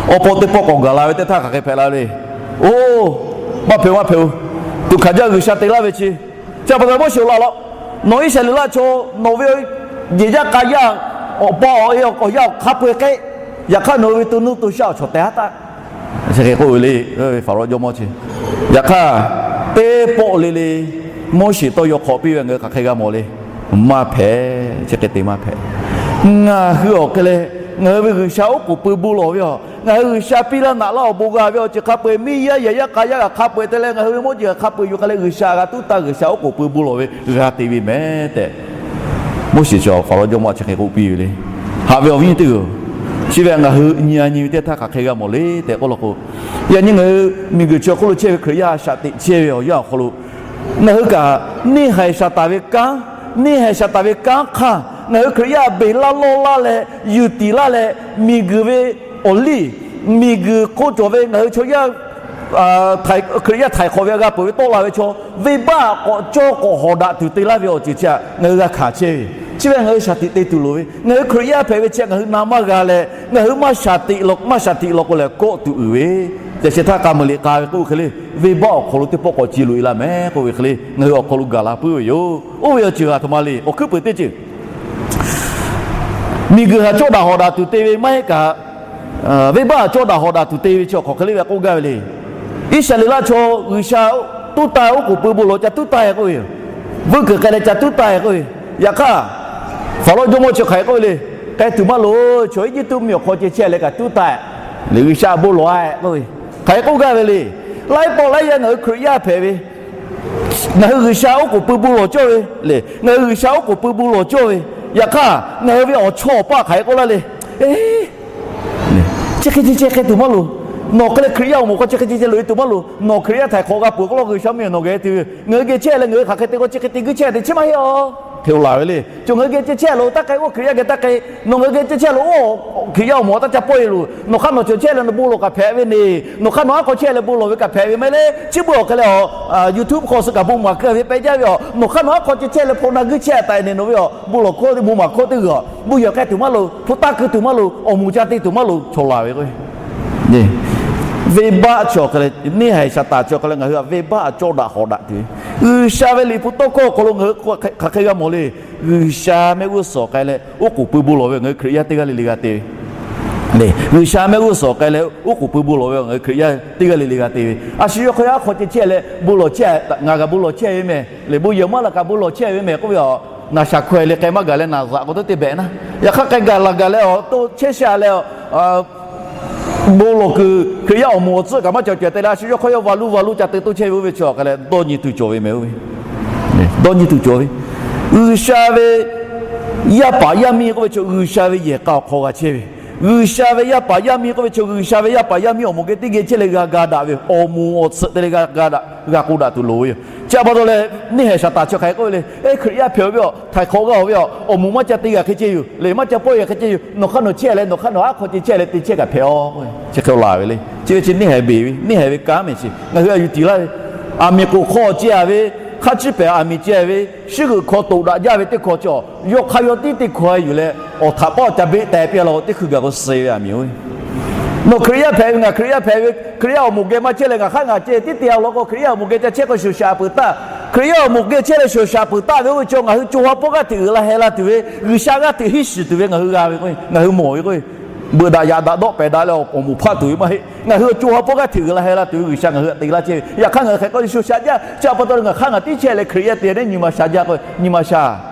Awˬ pa teˇ pawˆ k'awꞈ gaˬ la ve teˇ htaˇ hk'aˬ hk'e hpehꞈ la le. Oˇ, maˇ hpehꞈ, maˇ hpehꞈ-oˬ. Tuꞈ hkanˍ jaˇ G'uiˬsha te laˇ ve chi. Chi pa taw Moˉseˍ laˬ law, nawˬ Iˉsaˍreˍlaˆ chaw nawˬ ve yehˬ yaˇ k'a yaˇ, awˬ pa awˬ e awˬ k'awꞈ yaˇ awˬ hk'a peu-eˬ k'ai. Yaꞈ hk'aˇ nawˬ hui ve to nuˇ to shaˆ awˬ chawˬ tehꞈ haˉ taˆ. Chi hk'e k'oˆ ve le, Faˍrawˇ jawˇmawˇ chi. Yaꞈ hk'aˇ teˇ pawˆ le le Moˉseˍ tawˇ yaw hk'awꞈ piˇ ve ngaˬ hui hk'aˬ hk'e g'a mawˬ le. Maˇ hpehꞈ, chi hk'e te maˇ hpehꞈ. Ngaˬ hui awˬ hk'e leh, ngaˬ hui ve G'uiˬsha oˉ k'oˍ pui bon lawˬ ve a, ngaˬ hui G'uiˬsha piˇ laˇ naꞈ laˇ awˬ bon g'a ve awˬ ceuˬ hk'a peu-eˬ, miˇ yaˇ yehˬ yaˇ k'a yaˇ g'a hk'a peu-eˬ te leh ngaˬ hui ve mawˇ jeˬ hk'a peu-eˬ yuˬ k'ai leh G'uiˬsha g'a tuˉ taˇ, G'uiˬsha oˉ k'oˍ pui bon lawˬ ve g'a te ve mehˍ tehꞈ, Moˉseˍ chi Faˍlawˇ jawˇmawˇ chi hk'e k'oˆ piˇ ve le. Haꞈ ve awˬ viˉ teˇ g'aˇ, chi ve ngaˬ hui nyi a nyi ve teˇ htaˇ hk'aˬ hk'e g'a mawˬ le tehꞈ k'oˆ law k'o, yaꞈ nyi ngaˬ hui miˬguiˬ chi awˬ hk'oˆ lo chehˇ ve Hkriꞈ yaˇ shaꞈ teꞈ chehˇ ve awˬ yanˇ awˬ hk'aw lo, ngaˬ hui kaꞈ neˇ haiˬ Saˍtanˍ ve kanˉ, neˇ haiˬ Saˍtanˍ ve kanˉ hk'aˇ ngaˬ hui Hkriꞈ yaˇ beˬ laˇ lawˇ laˇ leh, yuˬ tiˍ laˇ leh, miˬguiˬ ve awˬ liˇ, miˬguiˬ hk'oˆ cawˬ ve ngaˬ hui chaw yaˇ Hkriꞈ yaˇ htaiˍ hk'awꞈ ve g'a peuˬ ve tawˆ la ve chaw, venˇbaˆ k'awꞈ cawˇ k'awꞈ hawˍ daꞈ tuˬ te laˇ ve awˬ ceuˬ chi htaꞈ ngaˬ hui g'a hkanˍ chehˇ ve. Chi ve ngaˬ hui shaˍ tiꞈ te tuˬ loˍ ve, ngaˬ hui Hkriꞈ yaˇ hpehꞈ ve chi ngaˬ hui na maˇ g'a leh, ngaˬ hui maˇ shaˍ tiꞈ law, maˇ shaˍ tiꞈ law k'o lehˬ kawˆ tuˬ uiˍ ve, yaꞈ shehˍ htaˇ k'a meuˍ liꞈ k'a ve k'oˆ ve hk'e le, venˇbaˆ awˬ hk'aw lo teˇ pawˆ k'awꞈ ci loꞈ e laˇ mehˍ k'oˆ ve hk'e le, ngaˬ hui awˬ hk'aw lo gaˬ la puiˉ ve yoˬ. Oˇ ve awˬ ceuˬ htaꞈ htoꞈ ma le, awˬ hkuiˉ peuˬ teˇ ceuˬ miˬguiˬ htaꞈ cawˇ daꞈ hawˍ daꞈ tuˬ te ve maˇ heˆ kaꞈ, venˇbaˆ htaꞈ cawˇ daꞈ hawˍ daꞈ tuˬ te ve chi awˬ hk'aˬ hk'e le ve k'oˆ gaˇ ve le. Iˉsaˍreˍlaˆ chaw G'uiˬsha tuˉ taˇ, oˉ k'oˍ pui bon lawˬ ca tuˉ taˇ k'oˆ ve yoˬ. Vuiˇ kuiˬ k'ai leh ca tuˉ taˇ k'oˆ ve. Yaꞈ hk'aˇ, Faˍlawˇ jawˇmawˇ chi hk'aˬ hk'e k'oˆ ve le. K'ai tuˬ maˇ loˍ, chaw Eˇjiˇtuꞈ mvuhˇmiˬ awˬ hk'aw ceh chehˇ leh kaꞈ tuˉ taˇ, G'uiˬsha bon lawˬ-a k'oˆ ve. Hk'aˬ hk'e k'oˆ gaˇ ve le. Laiˉ pawˆ laiˉ yaˇ ngaˬ hui Hkriꞈ yaˇ hpehꞈ ve, ngaˬ hui G'uiˬsha oˉ k'oˍ pui bon lawˬ cawˇ ve le. Ngaˬ hui G'uiˬsha oˉ k'oˍ pui bon lawˬ cawˇ ve. Yaꞈ hk'aˇ ngaˬ hui ve awˬ chawˇ awˬ paˆ hk'aˬ hk'e k'oˆ laˇ le. Chi hk'e te chehˇ, k'ai tuˬ maˇ loˍ. Nawˬ hk'e leh Hkriꞈ yaˇ awˬ moˍ k'aw chi hk'e te chehˇ loꞈ e tuˬ maˇ loˍ. Nawˬ Hkriꞈ yaˇ htaiˍ hk'awꞈ g'a peuˬ k'oˆ law, G'uiˬsha mvuhˇmiˬ nawˬ geh te ve. Ngaˬ hui geh chehˇ leh ngaˬ hui hk'aˬ hk'e te k'o chi hk'e te guiˇ chehˇ te chi maˇ heˆ a hk'e laˬ ve le. Chi ngaˬ hui geh chehˇ chehˇ loꞈ taˇ k'ai, oˇ Hkriꞈ yaˇ geh taˇ k'ai. Nawˬ ngaˬ hui geh chehˇ chehˇ loꞈ, oˇ Hkriꞈ yaˇ awˬ moˍ taˇ ca pawˆ e loˬ. Nawˬ hk'aˇ nawˬ cawˬ chehˇ leh nawˬ bon lawˬ kaꞈ hpehꞈ ve le. Nawˬ hk'aˇ nawˬ aˉ hk'aw chehˇ leh bon lawˬ ve kaꞈ hpehꞈ ve maˇ heˆ le. Chi beuꞈ awˬ hk'e leh a, YouTube hk'aw suh kaꞈ bon maˍ keu ve peh jaˇ ve a, nawˬ hk'aˇ nawˬ aˉ hk'aw ceh chehˇ leh hpawꞈ na guiˇ chehˇ taˍ e ne nawˬ ve a, bon lawˬ hkawˇ bon maˍ hkawˇ teˇ g'aˇ, bon yehˬ k'ai tuˬ maˇ loˍ, hpu taˇ keu tuˬ maˇ loˍ, awˬ moˍ ca te tuˬ maˇ loˍ, chaw laˬ ve k'o venˇbaˆ chi awˬ hk'e leh, neˇ haiˬ Saˍtanˍ chi awˬ hk'e leh ngaˬ hui a venˇbaˆ cawˇ daꞈ hawˍ daꞈ tuˬ ve, G'uiˬsha ve liꞈ hpu tawˇ hkawˇ awˬ hk'aw lo ngaˬ hui hk'aˬ hk'e g'a mawˬ le. G'uiˬsha mehˆ g'uˇ suhˍ k'ai leh oˉ k'oˍ pui bon lawˬ ve ngaˬ hui Hkriꞈ yaˇ teˇ g'aˇ le le g'a te ve. G'uiˬsha mehˆ g'uˇ suhˍ k'ai leh oˉ k'oˍ pui bon lawˬ ve ngaˬ hui Hkriꞈ yaˇ teˇ g'aˇ le le g'a te ve. A shu yawˇ hk'aw yaˇ aˉ hk'aw ceh chehˇ leh bon lawˬ chehˇ, ngaˬ g'a bon lawˬ chehˇ ve mehˍ le, bon yehˬ maˇ laˬ kaꞈ bon lawˬ chehˇ ve mehˍ k'oˆ ve a, naˍ shaˍ hkaweh le k'ai maˇ gaˬ leh naˍ zaꞈ k'o teˇ teˇ behꞈ naˉ. Yaꞈ hk'aˇ k'ai gaˬ laˬ gaˬ leh a, to chehˇ sha leh a, bon lawˬ kuiˬ Hkriꞈ yaˇ awˬ moˍ awˬ tcuhˆ kaꞈ maˇ cawˬ cawˬ te leh a shu yawˇ hk'aw yaˇ va luˇ va luˇ ca te toˇ chehˇ ve oˇ ve chi awˬ hk'e leh dawˇ nyi tuˬ cawˬ ve mehˍ oˇ ve. Dawˇ nyi tuˬ cawˬ ve. G'uiˬsha ve yaˇ paˍ yaˇ miˇ k'oˆ ve chaw G'uiˬsha ve yehˬ k'a awˬ hk'aw g'a chehˇ ve. G'uiˬsha ve yaˇ paˍ yaˇ miˇ k'oˆ ve chaw G'uiˬsha ve yaˇ paˍ yaˇ miˇ awˬ moˍ geh teˇ geh chehˇ leh g'a ga daꞈ ve, awˬ moˍ awˬ tcuhˆ te leh g'a ga daꞈ, g'a k'oˆ daꞈ tuˬ loˍ ve yoˬ. Chi pa taw leh neˇ haiˬ Saˍtanˍ chi hk'aˬ hk'e k'oˆ ve le. Eˇ, Hkriꞈ yaˇ hpehꞈ ve a, htaiˍ hk'awꞈ g'a-oˬ ve a, awˬ moˍ maˇ ca te g'a hk'e ceh yoˬ le, maˇ ca pawˆ g'a hk'e ceh yoˬ. Nawˬ hk'aˇ nawˬ chehˇ leh nawˬ hk'aˇ nawˬ aˉ hk'aw ceh chehˇ leh te chehˇ kaꞈ hpehꞈ a. Chi hk'e laˬ ve le. Chi ve chi neˇ haiˬ beˬ ve, neˇ haiˬ ve kanˉ mehˍ chi ngaˬ hui a yuˬ tiˍ laˇ ve. Aˬ miˍ k'oˍ hk'aw ceh ve, hk'a ciˇ pehˍ aˬ miˍ ceh ve, shiˉ g'euꞈ hk'aw toꞈ daꞈ jaˇ ve teˇ hkawˇ cawˬ, yawˇ hk'aˇ yawˇ tiˉ teˇ hkawˇ yuˬ leh awˬ htaꞈ paˉ ca beˆ teh piˇ law k'o teˇ hkui gaˬ k'o suh ve aˬ miˍ oˇ ve. Nawˬ Hkriꞈ yaˇ hpehꞈ ve, ngaˬ Hkriꞈ yaˇ hpehꞈ ve, Hkriꞈ yaˇ awˬ moˍ geh maˇ chehˇ leh ngaˬ hk'aˇ ngaˬ ceh tiˉ te a law k'o Hkriꞈ yaˇ awˬ moˍ geh ca chehˇ k'o shoˍ shaˍ peuˬ taˇ. Hkriꞈ yaˇ awˬ moˍ geh chehˇ leh shoˍ shaˍ peuˬ taˇ ve oˇ ve chaw ngaˬ hui co ha pawˆ g'aˇ hteꞈ uiˍ la heh la tuˬ ve, G'uiˬsha g'aˇ hteꞈ hiˉ shiˍ tuˬ ve ngaˬ hui g'a ve k'o, ngaˬ hui mawˬ ve k'o, beuꞈ daꞈ yaꞈ daꞈ dawˆ pehˍ daꞈ leh awˬ moˍ hpaˆ tuˬ ve maˇ heˆ. Ngaˬ hui co ha pawˆ g'aˇ hteꞈ uiˍ la heh la tuˬ ve G'uiˬsha ngaˬ hui htaꞈ te laˇ chehˇ ve. Yaꞈ hk'aˇ ngaˬ hui hk'aˬ hk'e k'oˆ le, shoˍ shaˍ jaˇ. Chi pa taw leh ngaˬ hk'aˇ ngaˬ tiˉ chehˇ leh Hkriꞈ yaˇ te nehˉ nyi ma sha jaˇ k'o, nyi ma sha.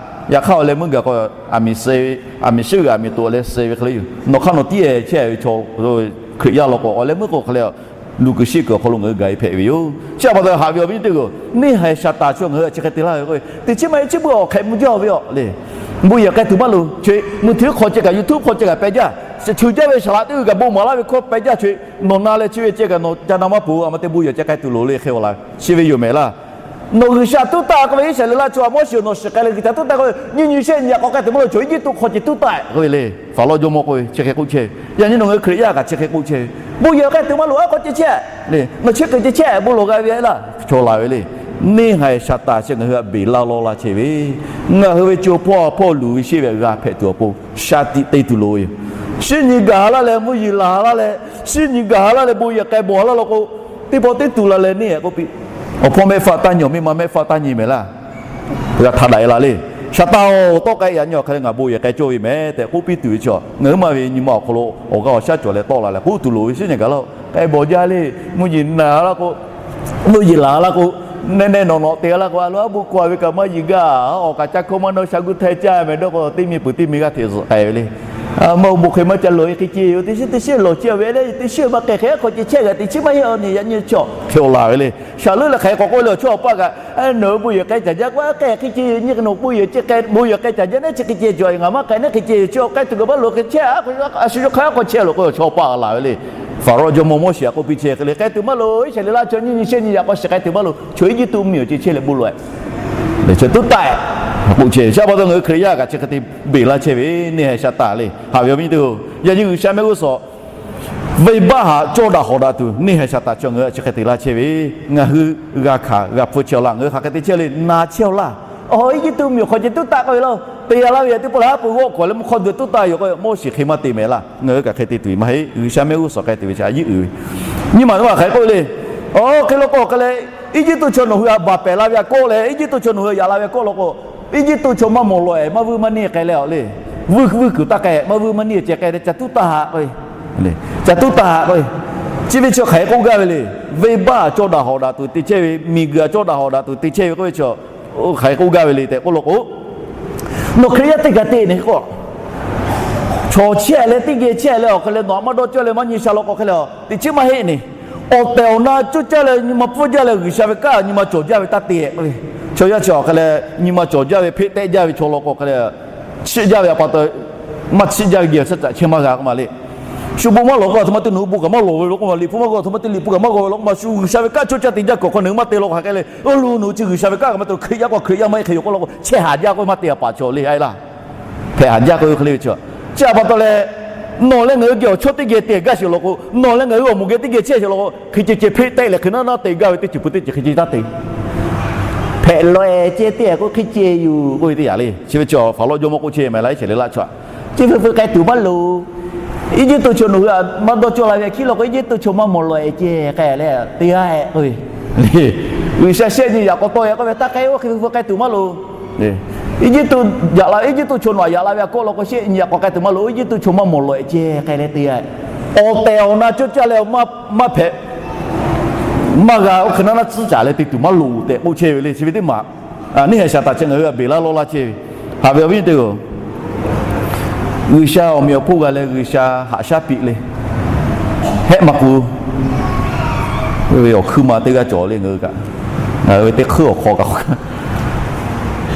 Yaꞈ hk'aˇ awˬ leh meuˇ gaˬ k'o, aˬ miˍ suh ve, aˬ miˍ shiˉ g'euꞈ aˬ miˍ toꞈ leh suh ve hk'e le yoˬ. Nawˬ hk'aˇ nawˬ tiˉ chehˇ ve chaw Hkriꞈ yaˇ law k'o awˬ leh meuˇ k'o hk'e le, luˬ kuiˬ shiˆ kuiˬ awˬ hk'aw lo ngaˬ hui gaˬ e hpehꞈ ve yoˬ. Chi pa taw haꞈ ve awˬ viˉ teˇ g'aˇ, neˇ haiˬ Saˍtanˍ chi ngaˬ hui htaꞈ chi hk'e te laˇ ve k'o, teˇ chiˉ maˇ heˆ, chi beuꞈ awˬ hk'ehꞈ mvuh jaˇ ve a le. Bon yehˬ k'ai tuˬ maˇ loˍ, chi mvuhˇ hteˇ hk'aw ceh kaꞈ YouTube hk'aw ceh kaꞈ peh jaˇ. Chi ceuˬ jaˇ ve saˍ laꞈ teˇ g'aˇ kaꞈ bon maˍ laˇ ve hkawˇ peh jaˇ. Chi nawˬ na leh chi ve ceh kaꞈ nawˬ ca na maˇ peuˬ, a ma te bon yehˬ ceh k'ai tuˬ loˍ le hk'e a la. Chi ve yoˬ mehˍ laˇ. Nawˬ G'uiˬsha tuˉ taˍ k'oˆ ve, Iˉsaˍreˍlaˆ chaw a Moˉseˍ nawˬ shiˍ k'ai leh G'uiˬsha tuˉ taˍ k'oˆ ve, nyiˇ nyi shehˆ nyi a k'awꞈ k'ai tuˬ maˇ loˍ, chaw Eˇjiˇtuꞈ hk'aw ceh tuˉ taˍ k'oˆ ve le. Faˍlawˇ jawˇmawˇ k'oˆ ve chi hk'e k'oˆ chehˇ ve. Yaꞈ nyi nawˬ ngaˬ hui Hkriꞈ yaˇ kaꞈ chi hk'e k'oˆ chehˇ ve. Bon yehˬ k'ai tuˬ maˇ loˍ, aˉ hk'aw ceh chehˇ le. Nawˬ chi hk'e ceh chehˇ bon lawˬ g'a ve laˇ, chaw laˬ ve le. Neˇ haiˬ Saˍtanˍ chi ngaˬ hui htaꞈ beˬ laˇ lawˇ laˇ chehˇ ve, ngaˬ hui ve co hpawˇ hpawˇ luˬ ve shehˇ ve g'a hpehꞈ tuˬ awˬ pon shaˍ tiꞈ te tuˬ loˍ ve yoˬ. Shinˉ nyi gaˬ laˇ leh mvuhˇ yeˬ laˬ laˇ leh, shinˉ nyi gaˬ laˇ leh bon yehˬ k'ai bawˬ laˇ law k'o, teˇ pawˆ teˇ tuˬ la leh neˇ haiˬ k'oˆ piˇ. Awˬ hpawˇ mehˆ faˆ taˇ nyi, miˇ ma mehˆ faˆ taˇ nyi mehˍ laˇ. G'a htaꞈ daꞈ e la le. Saˍtanˍ-oˬ, tawˆ k'ai yaꞈ nyi awˬ hk'e leh ngaˬ bon yehˬ k'ai cawˇ ve mehˍ tehꞈ k'oˆ piˇ tuˬ ve chi, ngaˬ hui ma ve nyi ma awˬ hk'aw lo awˬ g'aˇ awˬ shaˉ cawˬ leh tawˆ la leh k'oˆ tuˬ loˍ ve shinˉ nyi gaˬ laˇ-oˬ. K'ai bawˬ jaˇ le, mvuhˇ yeˬ naˬ laˇ k'o, mvuhˇ yeˬ laˬ laˇ k'o, Neˇ neˇ nawˬ nawꞈ te laˇ k'o, a lo a bon kawˇ ve kaꞈ maˇ yiˍ gaˇ, awˬ kaꞈ ca hkawˇ maˇ nawˇ, sha guˇ htaiˇ caˇ meh dawˇ k'o, teˇ miˬ peuˬ teˇ miˬ g'aˇ hteꞈ zuhꞈ k'ai ve le. Maˇ bon hk'e maˇ ca loˍ e hk'e ceh yoˬ. Teˇ shiˉ teˇ shiˉ lawˬ ceh ve le, teˇ shiˉ maˇ k'ai hk'e hk'aw ceh chehˇ g'a teˇ chiˉ maˇ heˆ a nyi yaꞈ nyi chaw hk'e awˬ laˬ ve le. Shaˍ leuˉ leh hk'aˬ hk'e k'awꞈ k'oˆ le, awˬ chawˇ awˬ paˇ kaꞈ, nawˬ hui bon yehˬ k'ai caˍ jaˇ k'o, k'ai hk'e ceh yoˬ nyi, nawˬ bon yehˬ ceh k'ai, bon yehˬ k'ai caˍ jaˇ naˉ chi hk'e ceh cawˬ, ngaˬ maˇ k'ai naˉ hk'e ceh yoˬ. Chaw k'ai tuˬ kaꞈ maˇ loˍ hk'e chehˇ a, a shu yawˇ hk'aˇ k'awꞈ chehˇ loˬ k'o, awˬ chawˇ awˬ paˇ laˬ ve le. Faˍrawˇ jawˇmawˇ Moˉseˍ k'oˆ piˇ chehˇ hk'e le, k'ai tuˬ maˇ loˍ, Iˉsaˍreˍlaˆ chaw nyiˇ nyi shehˆ nyi yaꞈ k'aw shiˍ k'ai tuˬ maˇ loˍ, chaw Eˇjiˇtuꞈ mvuhˇmiˬ awˬ ceh chehˇ leh bon lawˬ-e. Leh chaw tuˉ taˆ-e k'oˆ chehˇ ve. Chi pa taw ngaˬ hui Hkriꞈ yaˇ kaꞈ chi hk'e te beˬ laˇ chehˇ ve, neˇ haiˬ shaˍ taˍ le. Haꞈ ve awˬ viˉ nyi teˇ-oˬ, yaꞈ nyi G'uiˬsha mehˆ g'uˇ suhˍ venˇbaˆ haꞈ cawˇ daꞈ hawˍ daꞈ tuˬ, neˇ haiˬ shaˍ taˍ chi ngaˬ hui chi hk'e te laˇ chehˇ ve, ngaˬ hui g'a hkanˍ g'a hpfuhˇ chehˇ-aw laˇ, ngaˬ hui hk'aˬ hk'e te chehˇ le, na chehˇ-aw laˇ. Awˬ, Eˇjiˇtuꞈ mvuhˇmiˬ awˬ hk'aw ceh tuˉ taˆ k'oˆ ve laˇ, te g'a laˇ ve yaꞈ teˇ pawˆ leh haˉ pui g'awˆ hk'awꞈ leh mvuhˇ hk'awˇ duˬ tuˉ taˆ yoˬ k'o, Moˉseˍ hk'e maˇ te mehˍ laˇ, ngaˬ hui kaꞈ hk'e te tuˬ maˇ heˆ. G'uiˬsha mehˆ g'uˇ suhˍ hk'e te ve chi a yiˉ uiˍ ve, nyiˇ maˬ teˇ maˬ hk'aˬ hk'e k'oˆ ve le. Awˬ, hk'e law k'o hk'e leh, Eˇjiˇtuꞈ chaw nawˬ hui htaꞈ baˬ pehˍ la ve aꞈ kawˆ leh, Eˇjiˇtuꞈ chaw nawˬ hui htaꞈ yaꞈ la ve aꞈ kawˆ law k'o, Eˇjiˇtuꞈ chaw maˇ mawˬ lawˬ-e, maˇ vuiˇ maˇ neˇ k'ai leh awˬ le, vuiˇ vuiˇ kuiˬ taˇ k'ai, maˇ vuiˇ maˇ neˇ ceh k'ai leh ca tuˉ taˆ haꞈ k'oˆ ve, ca tuˉ taˆ haꞈ k'oˆ ve, chi ve chi hk'aˬ hk'e k'oˆ gaˇ ve le. Venˇbaˆ cawˇ daꞈ hawˍ daꞈ tuˬ te chehˇ ve, miˬguiˬ cawˇ daꞈ hawˍ daꞈ tuˬ te chehˇ ve k'oˆ ve chi, hk'aˬ hk'e k'oˆ gaˇ ve le tehꞈ k'oˆ law k'o, nawˬ Hkriꞈ yaˇ teˇ g'aˇ te ne k'o, chaw chehˇ leh teˇ geh chehˇ leh awˬ hk'e leh nawˬ htaꞈ maˇ dawˇ cawˇ leh maˇ nyi sha law k'o hk'e leh, teˇ chiˉ maˇ heˆ ne. Awˬ tehˬ awˬ na coˇ caˇ leh nyi ma pfuhˇ jaˇ leh G'uiˬsha ve kanˉ nyi ma cawˬ jaˇ ve taˇ te k'oˆ ve, chaw yaˇ chi awˬ hk'e leh nyi ma cawˬ jaˇ ve hpeˆ tehˆ jaˇ ve chaw law k'o hk'e leh, chiˆ jaˇ ve pa taw, maˇ chiˆ jaˇ ve geh awˬ chaˇ caꞈ chehˇ maˇ g'a k'oˆ ma le. Shu bon maˇ lawˬ k'o aˬ htoꞈ ma te nawˬ hui bon kaꞈ maˇ lawˬ ve law k'oˆ ma, liꞈ hpu maˇ k'oˆ aˬ htoꞈ ma te liꞈ hpu kaꞈ maˇ g'aw ve law k'oˆ ma, shu G'uiˬsha ve kanˉ coˇ caˇ te jaˇ kuiˬ awˬ hk'aw nawˬ hui maˇ te law k'o hk'aˬ hk'e le. Oˇ lo nawˬ hui chi G'uiˬsha ve kanˉ kaꞈ maˇ te, Hkriꞈ yaˇ k'o Hkriꞈ yaˇ maˇ heˆ hk'e yoˬ k'oˆ law k'o, chehˇ haˍ jaˇ k'oˆ ve maˇ te a paˍ chaw le a laˇ. Hpehꞈ haˍ jaˇ k'oˆ ve hk'e le ve chi, chi a pa taw leh, nawˬ leh ngaˬ hui geh awˬ chawˇ teˇ geh te gaˇ sheˍ law k'o, nawˬ leh ngaˬ hui awˬ moˍ geh teˇ geh chehˇ sheˍ law k'o, hk'e ceh ceh hpeˆ tehˆ leh hk'e naˉ naˉ te gaˇ ve teˇ ceuˬ pui teˇ ceuˬ hk'e ceh taˇ te. Hpehꞈ lawˬ-e ceh teˇ k'oˆ hk'e ceh yoˬ k'oˆ ve teˇ yanˇ le. Chi ve chi Faˍrawˇ jawˇmawˇ k'oˆ chehˇ mehˍ laˇ, Iˉsaˍreˍlaˆ chaw, chi hpui hpui k'ai tuˬ maˇ loˍ. Eˇjiˇtuꞈ chaw nawˬ hui htaꞈ maˇ dawˇ cawˇ la ve hkiˉ law k'o, Eˇjiˇtuꞈ chaw maˇ mawˬ lawˬ-e ceh k'ai leh te-a k'oˆ ve, G'uiˬsha shehˆ nyi yaꞈ k'aw tawˇ-e k'oˆ ve taˇ k'ai, oˇ hk'e hpui hpui k'ai tuˬ maˇ loˍ. Eˇjiˇtuꞈ yaꞈ la, Eˇjiˇtuꞈ chaw nawˬ htaꞈ yaꞈ la ve aꞈ kawˆ law k'o, shehˆ nyi yaꞈ k'aw k'ai tuˬ maˇ loˍ. Eˇjiˇtuꞈ chaw maˇ mawˬ lawˬ-e ceh k'ai leh te-a. Awˬ tehˬ awˬ na coˇ caˇ leh maˇ hpehꞈ, maˇ g'a, oˇ hk'e naˉ naˉ tcuhˉ caˍ leh te tuˬ maˇ loˍ tehꞈ k'oˆ chehˇ ve le. Chi ve teˇ maˬ neˇ haiˬ shaˍ taˍ chi ngaˬ hui g'a beˬ laˇ lawˇ laˇ chehˇ ve. Haꞈ ve awˬ viˉ teˇ-oˬ, G'uiˬsha awˬ meꞈ awˬ hponˇ g'a leh G'uiˬsha haꞈ shaˉ piˇ le. Hehˆ maˇ k'oˆ ve awˬ hkuiˉ ma teˇ g'aˇ cawˬ le ngaˬ hui kaꞈ, ngaˬ hui ve teˇ hk'uiˉ awˬ hk'aw kaꞈ,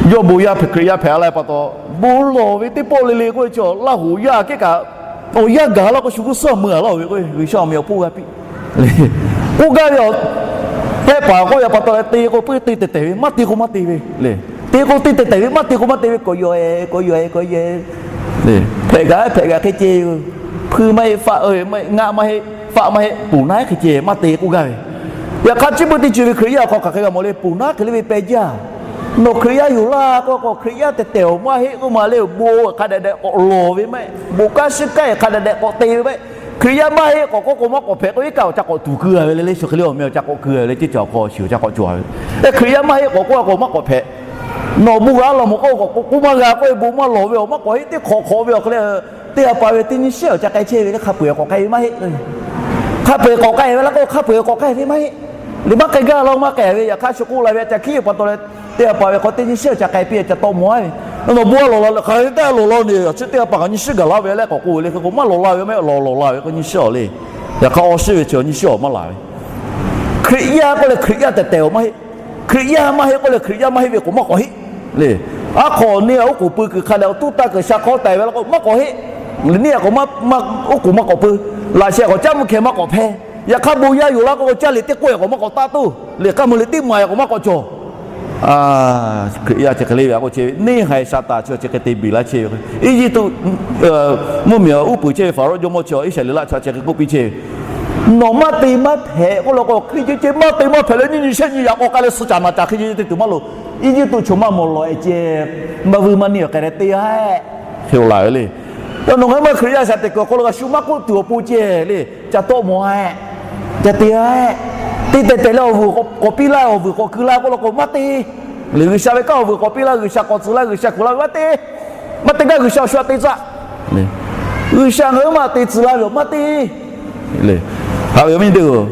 yawˇ bon yaˇ hpehꞈ, Hkriꞈ yaˇ hpehꞈ la pa taw, bon lawˬ ve teˇ pawˆ le le k'oˆ ve chi, Laˇ hoꞈ yaˇ kehˉ kaꞈ, awˬ yanˇ gaˬ laˇ k'o shu g'uˇ suhˉ mui-a laˇ-oˬ ve k'o, G'uiˬsha awˬ meꞈ awˬ hponˇ g'a piˇ k'oˆ gaˇ ve, hehˆ paˍ k'oˆ ve pa taw leh, te k'o puiˉ te tehˬ tehˬ ve, maˇ te k'o maˇ te ve le. Te k'o te tehˬ tehˬ ve, maˇ te k'o maˇ te ve, k'awꞈ yaw-e, k'awꞈ yaw-e, k'awꞈ yaw-e. Hpehꞈ g'a, hpehꞈ g'a hk'e ceh yoˬ. Hpui maˇ heˆ, faˆ maˇ heˆ, ngaˆ maˇ heˆ, faˆ maˇ heˆ, ponˬ naˉ hk'e ceh maˇ te k'oˆ gaˇ ve. Yaꞈ hk'aˇ chi beuꞈ teˇ ceuˬ ve Hkriꞈ yaˇ awˬ hk'aw hk'aˬ hk'e g'a mawˬ le, ponˬ naˉ hk'e le ve peh jaˇ. Nawˬ Hkriꞈ yaˇ yoˬ laˇ k'oˆ k'o, Hkriꞈ yaˇ tehˬ tehˬ-oˬ maˇ heˆ k'oˆ ma le. Bon hk'a dehꞈ dehꞈ k'awꞈ lawˬ ve maˇ heˆ, bon kanˉ shiˉ kanˉ hk'a dehꞈ dehꞈ k'awꞈ te ve maˇ heˆ. Hkriꞈ yaˇ maˇ heˆ k'awꞈ k'oˆ k'o maˇ k'awꞈ hpehꞈ k'oˆ ve kaꞈ awˬ ca k'awꞈ tuˬ keu-a ve le. Leˇ shu hk'e le awˬ meh awˬ ca k'awꞈ keu-a ve le, teˇ cawˬ hk'aw shiˍ awˬ ca k'awꞈ cawˬ-a ve. Hkriꞈ yaˇ maˇ heˆ k'awꞈ k'oˆ k'o maˇ k'awꞈ hpehꞈ. Nawˬ bon g'a law mawˬ k'oˆ k'o k'oˆ maˇ g'a k'oˆ ve, bon maˇ lawˬ ve awˬ maˇ k'awꞈ heˆ, teˇ hk'awꞈ hk'awꞈ ve awˬ hk'e le, teˇ g'aˇ pa ve teˇ nyiˇ shiˉ awˬ ca k'ai chehˇ ve le, hk'a peu-eˬ k'awꞈ k'ai ve maˇ heˆ. Hk'a peu-eˬ k'awꞈ k'ai ve laˇ k'o, hk'a peu-eˬ k'awꞈ k'ai ve maˇ heˆ. Liꞈ maˇ k'ai gaˇ law maˇ k'ai ve, yaꞈ hk'aˇ shu k'oˆ la ve a ca hkiˉ pa taw leh, teˇ g'aˇ pa ve hk'aw teˇ nyiˇ shiˉ awˬ ca k'ai piˇ ca tawˆ mawˬ-a ve. Nawˬ bon g'a lawˬ la leh hk'aˬ hk'e te lawˬ la ne, chi teˇ g'aˇ pa kaꞈ nyiˇ shiˉ gaˬ laˇ ve le k'awꞈ k'oˆ ve le. Hk'e k'o maˇ lawˬ la ve maˇ heˆ, lawˬ lawˬ la ve k'o nyiˇ shiˉ-a le. Yaꞈ hk'aˇ awˬ shiˉ ve chi nyiˇ shiˉ-a maˇ la ve. Hkriꞈ yaˇ k'oˆ leh Hkriꞈ yaˇ tehˬ tehˬ-oˬ maˇ heˆ. Hkriꞈ yaˇ maˇ heˆ k'oˆ leh Hkriꞈ yaˇ maˇ heˆ ve k'o maˇ k'awꞈ heˆ le. Aˉ hk'awꞈ neˇ-a oˉ k'oˍ pui kuiˬ hk'a dehꞈ awˬ tuˉ taˇ kuiˬ sha hk'awˇ taiˍ ve laˇ k'o maˇ k'awꞈ heˆ. Neˇ-a k'o maˇ, oˉ k'oˍ maˇ k'awꞈ pui. Laꞈ sheh k'awꞈ caˉ mvuh hkeh maˇ k'awꞈ hpehˇ. Yaꞈ hk'aˇ bon yaˇ yoˬ laˇ k'o, caˇ liꞈ teˇ k'oˆ-e k'awꞈ maˇ k'awꞈ taˆ toˇ le, k'aˇ meuˇ liꞈ teˇ maˬ-e k'awꞈ maˇ k'awꞈ cawˬ. Hkriꞈ yaˇ chi hk'e le ve a k'o, neˇ haiˬ shaˍ taˍ chi chi hk'e te beˬ laˇ chehˇ ve. Eˇjiˇtuꞈ mvuhˇmiˬ uˉ peunˍ chehˇ ve Faˍrawˇ jawˇmawˇ chi Iˉsaˍreˍlaˆ chaw chi hk'e k'oˆ piˇ chehˇ ve, Nawˬ maˇ te maˇ hpehꞈ k'oˆ law k'o, hk'e ceh ceh maˇ te maˇ hpehꞈ leh nyiˇ nyi shehˆ nyi yaꞈ k'aw k'ai leh suh caˍ naˍ caˍ hk'e ceh ceh te tuˬ maˇ loˍ. Eˇjiˇtuꞈ chaw maˇ mawˬ lawˬ-e ceh, maˇ vuiˇ maˇ neˇ awˬ k'ai leh te-a hk'e-oˬ laˬ ve le. Nawˬ ngaˬ hui maˇ Hkriꞈ yaˇ shaꞈ teꞈ kuiˬ awˬ hk'aw lo g'a shu maˇ k'oˆ tuˬ awˬ pon ceh le, ca tawˆ mawˬ-a, ca te-a, te tehˬ tehˬ leh awˬ vuiˬ k'awꞈ piˇ laˇ, awˬ vuiˬ k'awꞈ keu laˇ k'oˆ law k'o maˇ te. G'uiˬsha ve kanˉ awˬ vuiˬ k'awꞈ piˇ laˇ, G'uiˬsha k'awꞈ tcuh laˇ, G'uiˬsha kuˬ laˇ ve maˇ te. Maˇ te gaˇ G'uiˬsha awˬ shu htaꞈ te tcuh. G'uiˬsha ngaˬ hui maˇ te tcuh laˇ ve maˇ te. Haꞈ ve awˬ viˉ nyi teˇ-oˬ,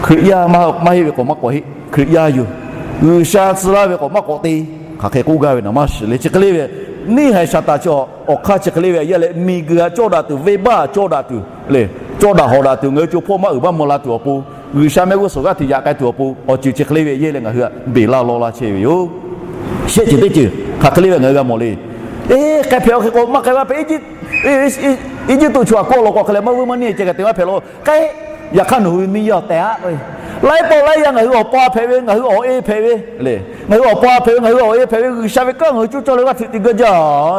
Hkriꞈ yaˇ maˇ heˆ ve k'awꞈ maˇ k'awꞈ heˆ. Hkriꞈ yaˇ yoˬ. G'uiˬsha tcuh laˇ ve k'awꞈ maˇ k'awꞈ te, hk'aˬ hk'e k'oˆ gaˇ ve naˍ maˇ shiˍ le. Chi hk'e le ve, neˇ haiˬ Saˍtanˍ chi awˬ hk'aˇ chi hk'e le ve, yaˇ leh miˬguiˬ htaꞈ cawˇ daꞈ tuˬ, venˇbaˆ htaꞈ cawˇ daꞈ tuˬ le, cawˇ daꞈ hawˍ daꞈ tuˬ, ngaˬ hui co hpawˇ maˇ uiˍ maˇ mvuh la tuˬ awˬ pon, G'uiˬsha mehˆ g'uˇ suhˍ g'aˇ hteꞈ yaꞈ k'ai tuˬ awˬ pon, awˬ ceuˬ chi hk'e le ve yehˇ leh ngaˬ hui htaꞈ beˬ laˇ law laˇ chehˇ ve yoˬ. Shehˆ ceuˬ teˇ ceuˬ hk'aˬ hk'e le ve ngaˬ hui g'a mawˬ le. Eˬ, k'ai hpehꞈ awˬ hk'e k'o maˇ k'ai maˇ hpehꞈ, Eˇjiˇtuꞈ chaw htaꞈ kawˆ law k'o hk'e leh maˇ vuiˇ maˇ neˇ ceh kaꞈ te maˇ hpehꞈ law k'ai. Yaꞈ hk'aˇ nawˬ hui ve miˇ yaˇ awˬ tehˬ aꞈ k'o, laiˉ pawˆ laiˉ yaˇ ngaˬ hui awˬ pa hpehꞈ ve, ngaˬ hui awˬ e hpehꞈ ve le. Ngaˬ hui awˬ pa hpehꞈ ve, ngaˬ hui awˬ e hpehꞈ ve, G'uiˬsha ve kanˉ ngaˬ hui cuˇ cawˇ leh g'aˇ hteꞈ te gaˇ jaˇ.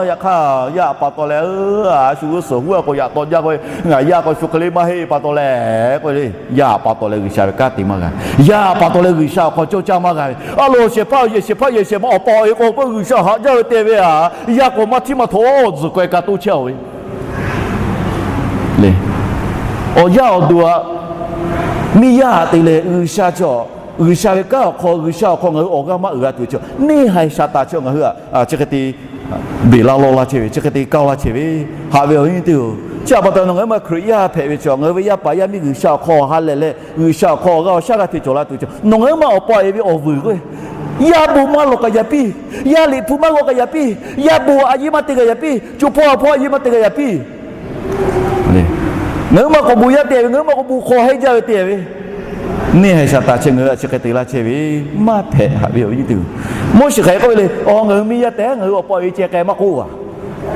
Yaꞈ hk'aˇ yaˇ pa taw leh, a shu g'uˇ suhˍ huˉ a k'o yaꞈ taw jaˇ k'o, ngaˬ yaˇ k'o shu hk'e le maˇ heˆ pa taw leh k'o le, yaˇ pa taw leh G'uiˬsha ve kanˉ te maˇ g'a. Yaˇ pa taw leh G'uiˬsha awˬ hk'aw cawˇ caˇ maˇ g'a ve. A loˍ shehˍ hpaˇ yehˬ shehˍ hpaˇ yehˬ shehˍ ma awˬ pa awˬ e k'o k'o G'uiˬsha haꞈ jaˇ ve te ve a, yaˇ k'o maˇ htiˉ maˇ htaw tzuhˬ k'ai ka toˇ chehˇ a ve le. Awˬ yaˇ awˬ duˬ aꞈ, miˇ yaˇ aꞈ te leh G'uiˬsha chi, G'uiˬsha ve kanˉ awˬ hk'aw, G'uiˬsha awˬ hk'aw ngaˬ hui awˬ g'aˇ maˇ uiˍ g'a tuˬ ve chi, neˇ haiˬ Saˍtanˍ chi ngaˬ hui htaꞈ chi hk'e te beˬ la law laˇ chehˇ ve, chi hk'e te kaˇ laˇ chehˇ ve, haꞈ ve awˬ viˉ nyi teˇ-oˬ. Chi htaꞈ pa taw nawˬ ngaˬ hui ma Hkriꞈ yaˇ hpehꞈ ve chi, ngaˬ hui ve yaˇ paˍ yaˇ miˇ G'uiˬsha awˬ hk'aw ha lehˬ leh G'uiˬsha awˬ hk'aw awˬ g'aˇ awˬ shaˉ g'aˇ hteꞈ cawˬ la tuˬ chi, nawˬ ngaˬ hui ma awˬ pa awˬ e ve awˬ vuiˬ k'o, yaˇ bon maˇ g'aw k'ai yaꞈ piˇ, yaˇ liꞈ hpu maˇ g'aw k'ai yaꞈ piˇ, yaˇ bon a yeˇ maˇ te g'a yaꞈ piˇ, co hpawˇ a hpawˇ a yeˇ maˇ te g'a yaꞈ piˇ. Ngaˬ hui ma k'awꞈ bon yaˇ te ve, ngaˬ hui ma k'awꞈ bon hk'aw hehnˇ jaˇ ve te ve, neˇ haiˬ Saˍtanˍ chi ngaˬ hui htaꞈ chi hk'e te laˇ chehˇ ve, maˇ hpehꞈ, haꞈ ve awˬ viˉ nyi teˇ-oˬ. Moˉseˍ hk'aˬ hk'e k'oˆ ve le, Awˬ, ngaˬ hui miˇ yaˇ tehꞈ ngaˬ hui awˬ pa awˬ e ceh k'ai maˇ k'oˆ a.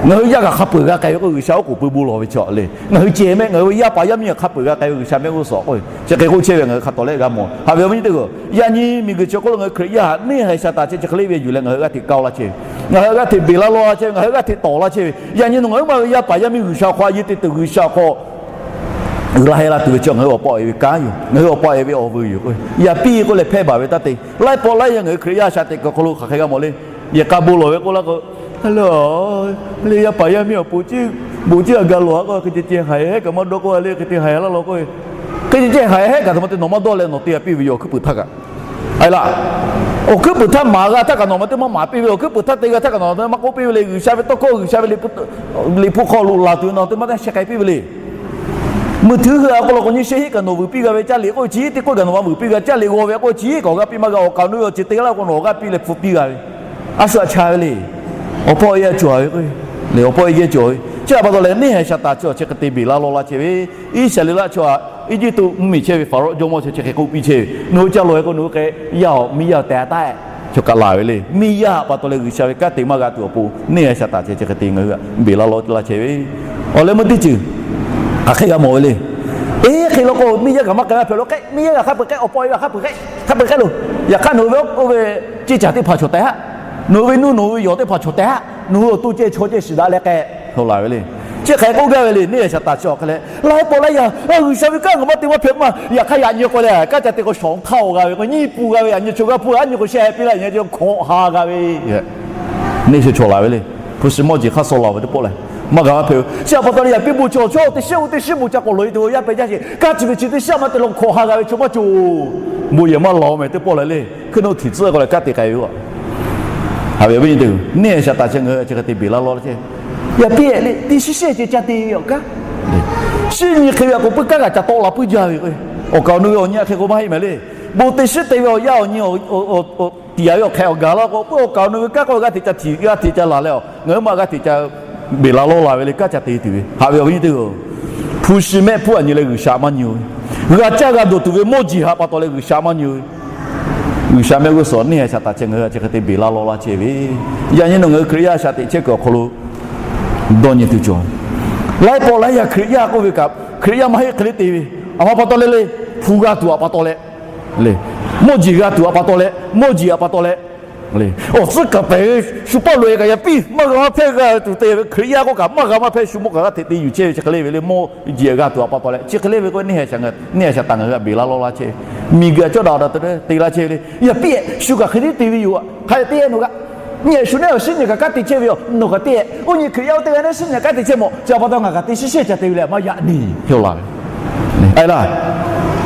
Ngaˬ hui yaˇ kaꞈ hk'a peuˬ g'a k'ai ve k'o, G'uiˬsha oˉ k'oˍ pui bon lawˬ ve chi le. Ngaˬ hui ceh mehˆ, ngaˬ hui ve yaˇ paˍ yaˇ miˇ hk'a peuˬ g'a k'ai ve G'uiˬsha mehˆ g'uˇ suhˍ k'o, chi hk'e k'oˆ chehˇ ve ngaˬ hui hk'a tawˍ leh g'a mawˬ. Haꞈ ve awˬ viˉ nyi teˇ-oˬ, yaꞈ nyi miˬguiˬ chi hk'oˆ lo ngaˬ hui Hkriꞈ yaˇ htaꞈ neˇ haiˬ Saˍtanˍ chi chi hk'e le ve yuˬ leh ngaˬ hui g'aˇ hteꞈ kaˇ laˇ chehˇ ve, ngaˬ hui g'aˇ hteꞈ beˬ laˇ law laˇ chehˇ ve, ngaˬ hui g'aˇ hteꞈ tawˍ laˇ chehˇ ve, yaꞈ nyi nawˬ ngaˬ hui ma ve yaˇ paˍ yaˇ miˇ G'uiˬsha awˬ hk'aw a yeˇ te tuˬ, G'uiˬsha awˬ hk'aw uiˍ la heh la tuˬ ve chi ngaˬ hui awˬ pa awˬ e ve kanˉ yoˬ. Ngaˬ hui awˬ pa awˬ e ve awˬ vuiˬ yoˬ. Yaꞈ piˇ k'oˆ leh hpehˇ baˬ ve taˇ te. Laiˉ pawˆ laiˉ yaˇ ngaˬ hui Hkriꞈ yaˇ shaꞈ teꞈ kuiˬ awˬ hk'aw lo hk'aˬ hk'e g'a mawˬ le. Yehˬ k'a bon lawˬ ve k'oˆ laˇ k'o, le, le yaˇ paˍ yaˇ miˇ awˬ pon, bon ciˉ a ga lawˬ a k'o, hk'e ceh ceh haiˬ hehˉ kaꞈ maˇ dawˇ k'oˆ a le, hk'e te haiˬ laˇ law k'o, hk'e ceh ceh haiˬ hehˉ kaꞈ htoꞈ ma te nawˬ maˇ dawˇ leh nawˬ te a piˇ ve yoˬ, awˬ hkuiˉ puiˍ htaˇ kaꞈ. Aˬ laˇ, awˬ hkuiˉ puiˍ htaˇ maˍ g'a htaˇ kaꞈ nawˬ ma teˇ maˇ maˍ piˇ ve, awˬ hkuiˉ puiˍ htaˇ te g'a htaˇ kaꞈ nawˬ ma teˇ maˇ k'oˆ piˇ ve le. G'uiˬsha ve tawˇ hkawˇ, G'uiˬsha ve liꞈ hpu hk'aw lo laˬ tuˬ ve nawˬ teˇ maˇ teˇ sheh k'ai piˇ ve le. Mui htuiˉ hui a k'o la k'o nyi sheh hiˆ kaꞈ nawˬ vuiˬ piˇ g'a ve, caˇ liꞈ k'oˆ ve chi hiˆ teˇ k'oˆ kaꞈ nawˬ ma vuiˬ piˇ g'a, caˇ liꞈ g'aw ve k'oˆ ve chi hiˆ kaꞈ awˬ g'aˇ piˇ maˇ g'a, awˬ kaˍ awˬ nu ve awˬ ceuˬ te g'a laˇ k'o nawˬ awˬ g'aˇ piˇ leh hpu piˇ g'a ve. A shu a cha ve le. Awˬ pa awˬ e yehˇ cawˬ ve k'o, le awˬ pa awˬ e yehˇ cawˬ ve. Chi htaꞈ pa taw leh neˇ haiˬ Saˍtanˍ chi awˬ chi hk'e te beˬ laˇ law laˇ chehˇ ve, Iˉsaˍreˍlaˆ chaw htaꞈ Eˇjiˇtuꞈ mvuhˇmiˬ chehˇ ve Faˍrawˇ jawˇmawˇ chi chi hk'e k'oˆ piˇ chehˇ ve, nawˬ hui ca lawˬ e k'o nawˬ hui hk'e yaˇ awˬ miˇ yaˇ awˬ tehˬ a taˆ ehˉ, chaw kaꞈ laˬ ve le. Miˇ yaˇ htaꞈ pa taw leh G'uiˬsha ve kanˉ te maˇ g'a tuˬ awˬ pon neˇ haiˬ Saˍtanˍ chi chi hk'e te ngaˬ hui htaꞈ beˬ laˇ law laˇ chehˇ ve. Awˬ leh meuˇ teˇ ceuˬ hk'aˬ hk'e g'a mawˬ ve le. Eˇ, hk'e law k'o miˇ yaˇ kaꞈ maˇ k'ai g'a hpehꞈ lo k'ehˆ, miˇ yaˇ kaꞈ hk'a peuˬ k'ehˆ, awˬ pa awˬ e kaꞈ hk'a peuˬ k'ehˆ, hk'a peuˬ k'ehˆ loˬ. Yaꞈ hk'aˇ nawˬ hui ve oˇ ve ceˇ caˬ teˇ hpaˍ chaw tehˬ a, nawˬ hui ve nuˇ nawˬ hui ve yawˬ teˇ hpaˍ chaw tehˬ a, nawˬ hui awˬ to ceh chaw ceh shiˍ daꞈ leh k'ehˆ, hk'e laˬ ve le. Chi hk'e k'oˆ gaˇ ve le. Neˇ haiˬ Saˍtanˍ chi awˬ hk'e leh laiˉ pawˆ laiˉ yaˇ G'uiˬsha ve kanˉ ngaˬ maˇ te maˇ hpehꞈ maˇ, yaꞈ hk'aˇ yaꞈ nyi k'o leh kanˉ ca te k'o shawˍ htaˇ g'a ve k'o, nyiˇ pu g'a ve, yaꞈ nyi chaw g'aˇ hpu a nyi k'o sheh piˇ laˇ, yaꞈ nyi chaw hkawꞈ ha g'a ve, neˇ haiˬ chaw laˬ ve le. Hpu shi mawˇ jeˬ hk'aˇ suh laˬ ve teˇ pawˆ leh maˇ g'a maˇ hpehꞈ ve. Chi htaꞈ pa taw leh yaꞈ piˇ bon chaw chaw teˇ shiˉ oˇ teˇ shiˉ bon ca k'awꞈ loꞈ e te yaˇ pehˇ jaˇ sheˍ. Kanˉ chi ve chi teˇ shiˉ maˇ te law hkawꞈ ha g'a ve chaw maˇ cawˬ. Bon yehˬ maˇ laˬ mehˍ teˇ pawˆ leh le. Hkui naw htiꞈ tcuhˉ k'o leh kanˉ te k'ai ve a. Haꞈ ve awˬ viˉ nyi teˇ-oˬ, neˇ haiˬ Saˍtanˍ chi ngaˬ hui chi hk'e te beˬ laˇ law laˇ chehˇ. Yaꞈ piˇ ehˍ le, teˇ shiˉ shehˆ ceh ca te ve awˬ kanˉ, shiˉ nyi hk'e ve a k'o puiˉ kanˉ g'a ca tawˆ la puiˉ jaˇ ve k'o, awˬ kaˍ awˬ nu ve awˬ nyi a hk'e k'o maˇ heˆ mehˍ le. Bon teˇ shiˉ te ve awˬ yaˇ awˬ nyi tiꞈ yaꞈ ve awˬ hk'e awˬ gaˬ la k'o, puiˉ awˬ kaˍ awˬ nu ve kanˉ k'oˆ ve g'aˇ hteꞈ ca htiꞈ g'aˇ hteꞈ ca laˬ leh a, ngaˬ hui ma g'aˇ hteꞈ ca beˬ la lawˇ la ve le. Kanˉ ca te tuˬ ve, haꞈ ve awˬ viˉ nyi teˇ-oˬ, hpu shi mehˆ hpuˇ aꞈ nyi leh G'uiˬsha maˇ nyi-o ve, g'a caˇ g'a dawˬ tuˬ ve mawˇ jeˬ htaꞈ pa taw leh G'uiˬsha maˇ nyi-o ve, G'uiˬsha mehˆ g'uˇ suhˍ neˇ haiˬ Saˍtanˍ chi ngaˬ hui a chi hk'e te beˬ la lawˇ laˇ chehˇ ve. Yaꞈ nyi nawˬ ngaˬ hui Hkriꞈ yaˇ shaꞈ teꞈ chehˇ kuiˬ awˬ hk'aw lo dawˇ nyi tuˬ cawˬ. Laiˉ pawˆ laiˉ yaˇ Hkriꞈ yaˇ k'oˆ ve kaꞈ, Hkriꞈ yaˇ maˇ heˆ hk'e le te ve, a ma pa taw leh le, hpu g'a tuˬ htaꞈ pa taw leh, mawˇ jeˬ g'a tuˬ htaꞈ pa taw leh, mawˇ jeˬ htaꞈ pa taw leh, awˬ tcuhˉ kaꞈ pehˬ ve shu paˇ loꞈ e kaꞈ yaꞈ piˇ maˇ g'a maˇ hpehˇ g'a tuˬ te ve Hkriꞈ yaˇ k'oˆ kaꞈ maˇ g'a maˇ hpehˇ shu mawˇ kaꞈ g'aˇ hteꞈ te yuˬ chehˇ ve chi hk'e le ve le. Mawˇ jeˬ g'a tuˬ htaꞈ pa taw leh chi hk'e le ve k'o, neˇ haiˬ Saˍtanˍ ngaˬ hui htaꞈ beˬ la lawˇ laˇ chehˇ ve, miˬguiˬ htaꞈ cawˇ daꞈ daꞈ te la chehˇ ve le. Yaꞈ piˇ ehˍ, shu kaꞈ hk'e te te ve yoˬ. Hk'a te e nawˬ g'a nyi ehˍ, shu neˇ awˬ shiˉ nyi kaꞈ kanˉ te chehˇ ve yoˬ. Nawˬ kaꞈ te ehˍ, oˇ nyi Hkriꞈ yaˇ oˇ teˇ g'aˇ neˇ shiˉ nyi kaꞈ kanˉ te chehˇ mawˬ. Chi pa taw ngaˬ kaꞈ teˇ shiˉ shehˆ ca te ve leh maˇ yaꞈ nyi hk'e laˬ ve. Aˬ laˇ,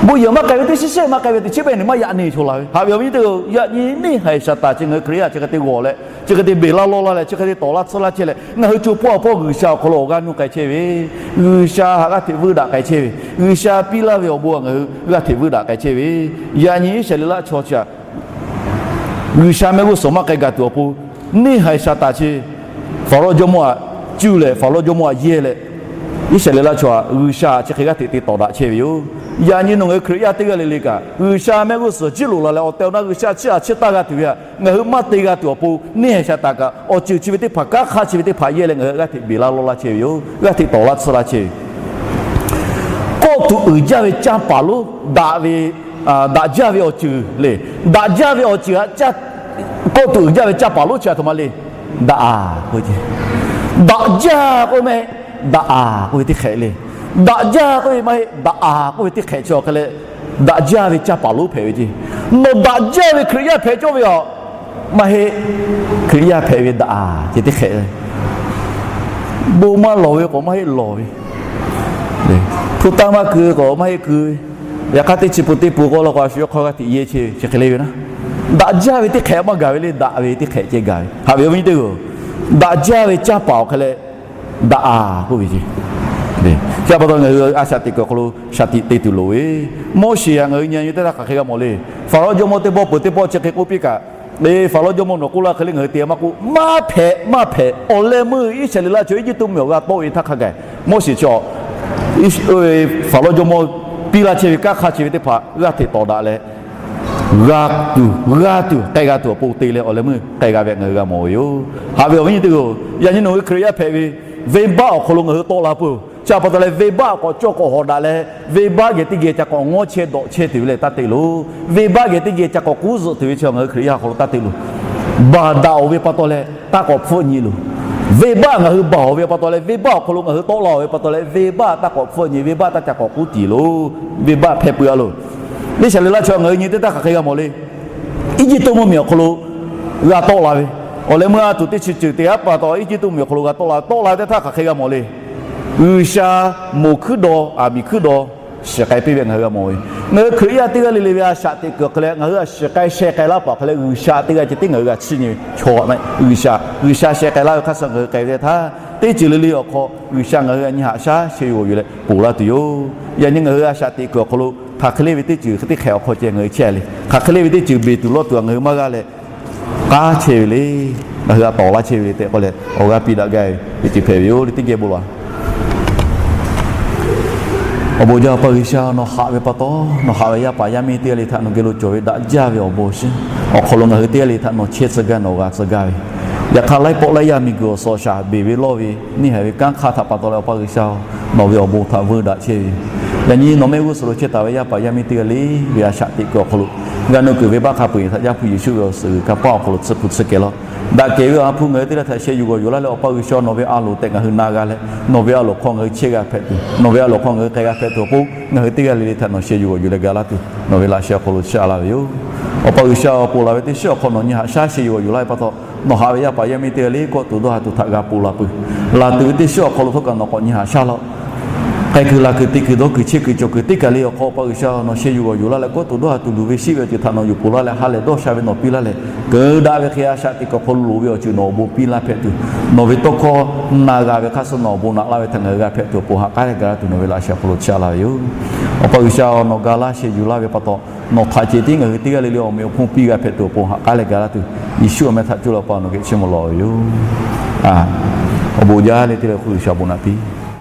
bon yehˬ maˇ k'ai ve teˇ shiˉ shehˆ maˇ k'ai ve teˇ chiˉ pehˇ nyi maˇ yaꞈ nyi hk'e laˬ ve. Haꞈ ve awˬ viˉ nyi teˇ-oˬ, yaꞈ nyi neˇ haiˬ Saˍtanˍ chi ngaˬ hui Hkriꞈ yaˇ chi hk'e te g'awˬ leh, chi hk'e te beˬ la lawˇ laˇ leh, chi hk'e te tawˍ laˇ tsuhˇ laˇ chehˇ leh, ngaˬ hui co hpawˇ awˬ hpawˇ G'uiˬsha awˬ hk'aw lo awˬ g'aˇ nuˇ k'ai chehˇ ve, G'uiˬsha htaꞈ g'aˇ hteꞈ vuiˇ daꞈ k'ai chehˇ ve, G'uiˬsha piˇ laˇ ve awˬ bon g'aˇ ngaˬ hui g'aˇ hteꞈ vuiˇ daꞈ k'ai chehˇ ve. Yaꞈ nyi Iˉsaˍreˍlaˆ chaw chi htaꞈ G'uiˬsha mehˆ g'uˇ suhˍ maˇ k'ai gaˬ tuˬ awˬ pon, neˇ haiˬ Saˍtanˍ chi Faˍrawˇ jawˇmawˇ htaꞈ cuˇ leh Faˍrawˇ jawˇmawˇ htaꞈ yehˇ leh, Iˉsaˍreˍlaˆ chaw htaꞈ G'uiˬsha chi hk'e g'aˇ hteꞈ te tawˍ daꞈ chehˇ ve yoˬ. Yaꞈ nyi nawˬ ngaˬ hui Hkriꞈ yaˇ teˇ g'aˇ le le kaꞈ, G'uiˬsha mehˆ g'uˇ suhˍ jiˇ loꞈ la leh awˬ tehˬ awˬ na G'uiˬsha chiˇ aꞈ chiˇ taˇ g'a tuˬ ve htaꞈ ngaˬ hui maˇ te g'a tuˬ awˬ pon, neˇ haiˬ Saˍtanˍ kaꞈ awˬ ceuˬ chi ve teˇ hpaˍ, kanˉ hk'aˇ chi ve teˇ hpaˍ yehˇ leh ngaˬ hui g'aˇ hteꞈ beˬ laˇ lawˇ laˇ chehˇ ve yoˬ. G'aˇ hteꞈ tawˍ laˇ tsuhˇ laˇ chehˇ ve kawˆ tuꞈ uiˍ jaˇ ve canˇ paˍ lonˉ daꞈ ve, daꞈ jaˇ ve awˬ ceuˬ le. Daꞈ jaˇ ve awˬ ceuˬ htaꞈ, kawˆ tuꞈ uiˍ jaˇ ve canˇ paˍ lonˉ chi aˬ htoꞈ ma le. Daꞈ-aˬ k'oˆ ve, daꞈ jaˇ k'oˆ ve maˇ heˆ, daꞈ-aˬ k'oˆ ve teˇ hk'ehꞈ le. Daꞈ jaˇ k'oˆ ve maˇ heˆ, daꞈ-aˬ k'oˆ ve teˇ hk'ehꞈ chi awˬ hk'e leh, daꞈ jaˇ ve canˇ paˍ lonˉ hpehꞈ ve ceˇ. Nawˬ daꞈ jaˇ ve Hkriꞈ yaˇ hpehꞈ cawˇ ve aˬ, maˇ heˆ, Hkriꞈ yaˇ hpehꞈ ve daꞈ-aˬ ce teˇ hk'ehꞈ le. Bon maˇ lawˬ ve k'awꞈ maˇ heˆ lawˬ ve, hpu tanˇ maˇ keu k'awꞈ maˇ heˆ keu ve, yaꞈ hk'aˇ teˇ chi pun teˇ pun k'o la k'o a shu yawˇ hk'aw g'aˇ hteꞈ yehˇ chehˇ ve chi hk'e le ve naˉ, daꞈ jaˇ ve teˇ hk'ehꞈ maˇ gaˬ ve le, daꞈ ve teˇ hk'ehꞈ ceh gaˬ ve. Haꞈ ve awˬ viˉ nyi teˇ g'aˇ-oˬ, daꞈ jaˇ ve canˇ paˍ awˬ hk'e leh daꞈ-aˬ k'oˆ ve ceˇ. Chi pa taw ngaˬ hui a shaꞈ teꞈ kuiˬ awˬ hk'aw lo shaˍ tiꞈ te tuˬ loˍ ve, Moˉseˍ htaꞈ ngaˬ hui nyi nyi teˇ htaˇ hk'aˬ hk'e g'a mawˬ le. Faˍrawˇ jawˇmawˇ teˇ pawˆ peuˬ teˇ pawˆ chi hk'e k'oˆ piˇ kaꞈ, Faˍrawˇ jawˇmawˇ nawˬ k'oˆ laˇ hk'e le ngaˬ hui te maˇ k'oˆ, maˇ hpehꞈ, maˇ hpehꞈ. Awˬ leh meuˇ Iˉsaˍreˍlaˆ chaw Eˇjiˇtuꞈ mvuhˇmiˬ awˬ g'a tawˆ ve htaˇ hk'a gaˬ, Moˉseˍ chi Faˍrawˇ jawˇmawˇ piˇ laˇ chehˇ ve kanˉ hk'aˇ chi ve teˇ hpaˍ g'aˇ hteꞈ tawˍ daꞈ leh, g'a tuˬ, g'a tuˬ, k'ai g'a tuˬ awˬ pon te leh awˬ leh meuˇ k'ai g'a ve ngaˬ hui g'a mawˬ ve yoˬ. Haꞈ ve awˬ viˉ nyi teˇ g'aˇ-oˬ, yaꞈ nyi nawˬ hui Hkriꞈ yaˇ hpehꞈ ve, venˇbaˆ awˬ hk'aw lo ngaˬ hui tawˆ la peuˬ. Chi pa taw leh venˇbaˆ k'awꞈ cawˇ k'awꞈ hawꞈ daꞈ leh, venˇbaˆ geh teˇ geh ca k'awꞈ ngawˇ chehˇ dawꞈ chehˇ tuˬ ve lehˬ taˇ te loˬ. Venˇbaˆ geh teˇ geh ca k'awꞈ k'uˉ zuhꞈ tuˬ ve chi ngaˬ hui Hkriꞈ yaˇ awˬ hk'aw lo taˇ te loˬ. Baˬ daꞈ-oˬ ve pa taw leh taˇ k'awꞈ hpfuhˆ nyi loˬ. Venˇbaˆ ngaˬ hui baˬ-oˬ ve pa taw leh, venˇbaˆ awˬ hk'aw lo ngaˬ hui tawˆ la-oˬ ve pa taw leh, venˇbaˆ taˇ k'awꞈ hpfuhˆ nyi, venˇbaˆ taˇ ca k'awꞈ k'uˉ tiˍ loˬ. Venˇbaˆ hpehˇ peuˬ-a loˬ. Iˉsaˍreˍlaˆ chaw ngaˬ hui nyi teˇ htaˇ hk'aˬ hk'e g'a mawˬ le. Eˇjiˇtuꞈ mvuhˇmiˬ awˬ hk'aw lo g'a tawˆ la ve, awˬ leh meuˇ a tuˬ teˇ chi ceuˬ te aˉ pa taw Eˇjiˇtuꞈ mvuhˇmiˬ awˬ hk'aw lo g'a tawˆ la ve, tawˆ la ve teˇ htaˇ hk'aˬ hk'e g'a mawˬ le. G'uiˬsha moˍ hkuiˉ daw, aˬ miˍ hkuiˉ daw shiˍ k'ai piˇ ve ngaˬ hui g'a mawˬ ve. Ngaˬ hui Hkriꞈ yaˇ teˇ g'aˇ le le ve a shaꞈ teꞈ kuiˬ awˬ hk'e leh ngaˬ hui a shiˍ k'ai sheh k'ai laˇ paˍ awˬ hk'e leh G'uiˬsha teˇ g'aˇ ceh tiˉ ngaˬ hui g'a chiˇ nyi ve chaw a, G'uiˬsha, G'uiˬsha sheh k'ai laˇ ve hk'aˇ suh ngaˬ hui k'ai ve teˇ htaˇ, teˇ ceuˬ le le awˬ hk'aw G'uiˬsha ngaˬ hui a nyi haꞈ shaˉ sheh yuˬ g'awˬ yuˬ leh ponˬ laˇ tuˬ yoˬ. Yaꞈ nyi ngaˬ hui a shaꞈ teꞈ kuiˬ awˬ hk'aw lo hk'aˬ hk'e le ve teˇ ceuˬ teˇ hk'ehꞈ awˬ hk'aw ceh ngaˬ hui chehˇ le. Hk'aˬ hk'e le ve teˇ ceuˬ beˬ tuˬ lawˇ tuˬ a ngaˬ hui maˇ g'aˇ leh k'aˉ chehˇ ve le. Ngaˬ hui a tawˍ laˇ chehˇ ve le tehꞈ k'oˆ leh awˬ g'aˇ piˇ daꞈ gaˇ ve teˇ ceuˬ hpehꞈ ve yoˬ le. Teˇ geh bon lawˬ. Awˬ bon jaˇ Awˬ pa G'uiˬsha, nawˬ haꞈ ve pa taw, nawˬ haꞈ ve yaˇ paˍ yaˇ miˇ teˇ g'aˇ le htaꞈ nawˬ geh lo cawˬ ve daꞈ jaˇ ve awˬ bon shiˉ awˬ hk'aw lo ngaˬ hui teˇ g'aˇ le htaꞈ nawˬ chehˇ tcuh gaˇ, nawˬ g'a tcuh gaˇ ve, yaꞈ hk'aˇ laiˉ pawˆ laiˉ yaˇ miˬguiˬ awˬ suhˍ awˬ shaˍ beˬ ve lawˇ ve neˇ haiˬ ve kanˉ hk'aˇ htaꞈ pa taw leh Awˬ pa G'uiˬsha, nawˬ ve awˬ bon htaꞈ veuˇ daꞈ chehˇ ve, yaꞈ nyi nawˬ mehˆ g'uˇ suhˍ lo chehˇ taˍ ve yaˇ paˍ yaˇ miˇ teˇ g'aˇ le ve a shaꞈ teꞈ kuiˬ awˬ hk'aw lo g'a nuˇ kuiˬ venˇbaˆ hk'a peu-eˬ htaꞈ Yaˇ hpu Yeˍsuˆ ve awˬ suhˍ g'uiˬ kanˇ paˆ awˬ hk'aw lo tsuhˇ hpu tsuhˇ kehˬ laˇ. Daꞈ kehˬ ve awˬ ha hpu ngaˬ hui teˇ g'aˇ htaꞈ sheh yuˬ g'awˬ yuˬ laˇ leh Awˬ pa G'uiˬsha, nawˬ ve a loˍ tehꞈ ngaˬ hui na g'a leh, nawˬ ve a loˍ hk'aw ngaˬ hui chehˇ g'a hpehꞈ tuˬ, nawˬ ve a loˍ hk'aw ngaˬ hui k'ai g'a hpehꞈ tuˬ awˬ pon, ngaˬ hui teˇ g'aˇ le le htaꞈ nawˬ sheh yuˬ g'awˬ yuˬ leh ga laˇ tuˬ, nawˬ ve laꞈ sheh awˬ hk'aw lo chiˇ a laˇ ve yoˬ. Awˬ pa G'uiˬsha, awˬ ponˬ laˬ ve teˇ shiˉ awˬ hk'aw nawˬ nyi haꞈ shaˉ sheh yuˬ g'awˬ yuˬ laˇ ve pa taw, nawˬ haꞈ ve yaˇ paˍ yaˇ miˇ teˇ g'aˇ le kawˆ tuˬ dawˇ ha tuˬ htaꞈ g'a ponˬ la peuˬ. Laˬ tuˬ ve teˇ shiˉ awˬ hk'aw lo htawˇ kaꞈ nawˬ k'awꞈ nyi haꞈ shaˉ laˇ-oˆ. K'ai kuiˬ laˬ kuiˬ te kuiˬ dawˇ kuiˬ chehˇ kuiˬ cawˬ kuiˬ teˇ kaˬ le awˬ hk'aw Awˬ pa G'uiˬsha, nawˬ sheh yuˬ g'awˬ yuˬ laˇ leh kawˆ tuˬ dawˇ ha tuˬ luˬ ve shiˆ ve awˬ ceuˬ htaꞈ nawˬ yuˬ ponˬ laˇ leh ha lehˬ dawˇ sha ve nawˬ piˇ laˇ leh, keuˍ daꞈ ve hk'e a shaꞈ teꞈ kuiˬ awˬ hk'aw lo loˍ ve awˬ ceuˬ nawˬ awˬ bon piˇ laˇ hpehꞈ tuˬ, nawˬ ve tawˇ hkawˇ na g'a ve hk'aˇ suh nawˬ awˬ bon naꞈ laˇ ve htaꞈ ngaˬ hui g'a hpehꞈ tuˬ awˬ pon haꞈ k'aˉ leh ga laˇ tuˬ nawˬ ve laꞈ sheh awˬ hk'aw lo chiˇ a laˇ ve yoˬ. Awˬ pa G'uiˬsha, nawˬ ga laˇ sheh yuˬ laˇ ve pa taw, nawˬ htaꞈ cehˬ tiˉ ngaˬ hui teˇ g'aˇ le le awˬ meꞈ awˬ hponˇ piˇ g'a hpehꞈ tuˬ awˬ pon haꞈ k'aˉ leh ga laˇ tuˬ, Yeˍsuˆ awˬ meh htaꞈ coˇ leh Awˬ pa nawˬ geh chiˇ mvuh lawˬ ve yoˬ. Awˬ bon jaˇ le teˇ le hk'oˆ G'uiˬsha awˬ bon naꞈ piˇ.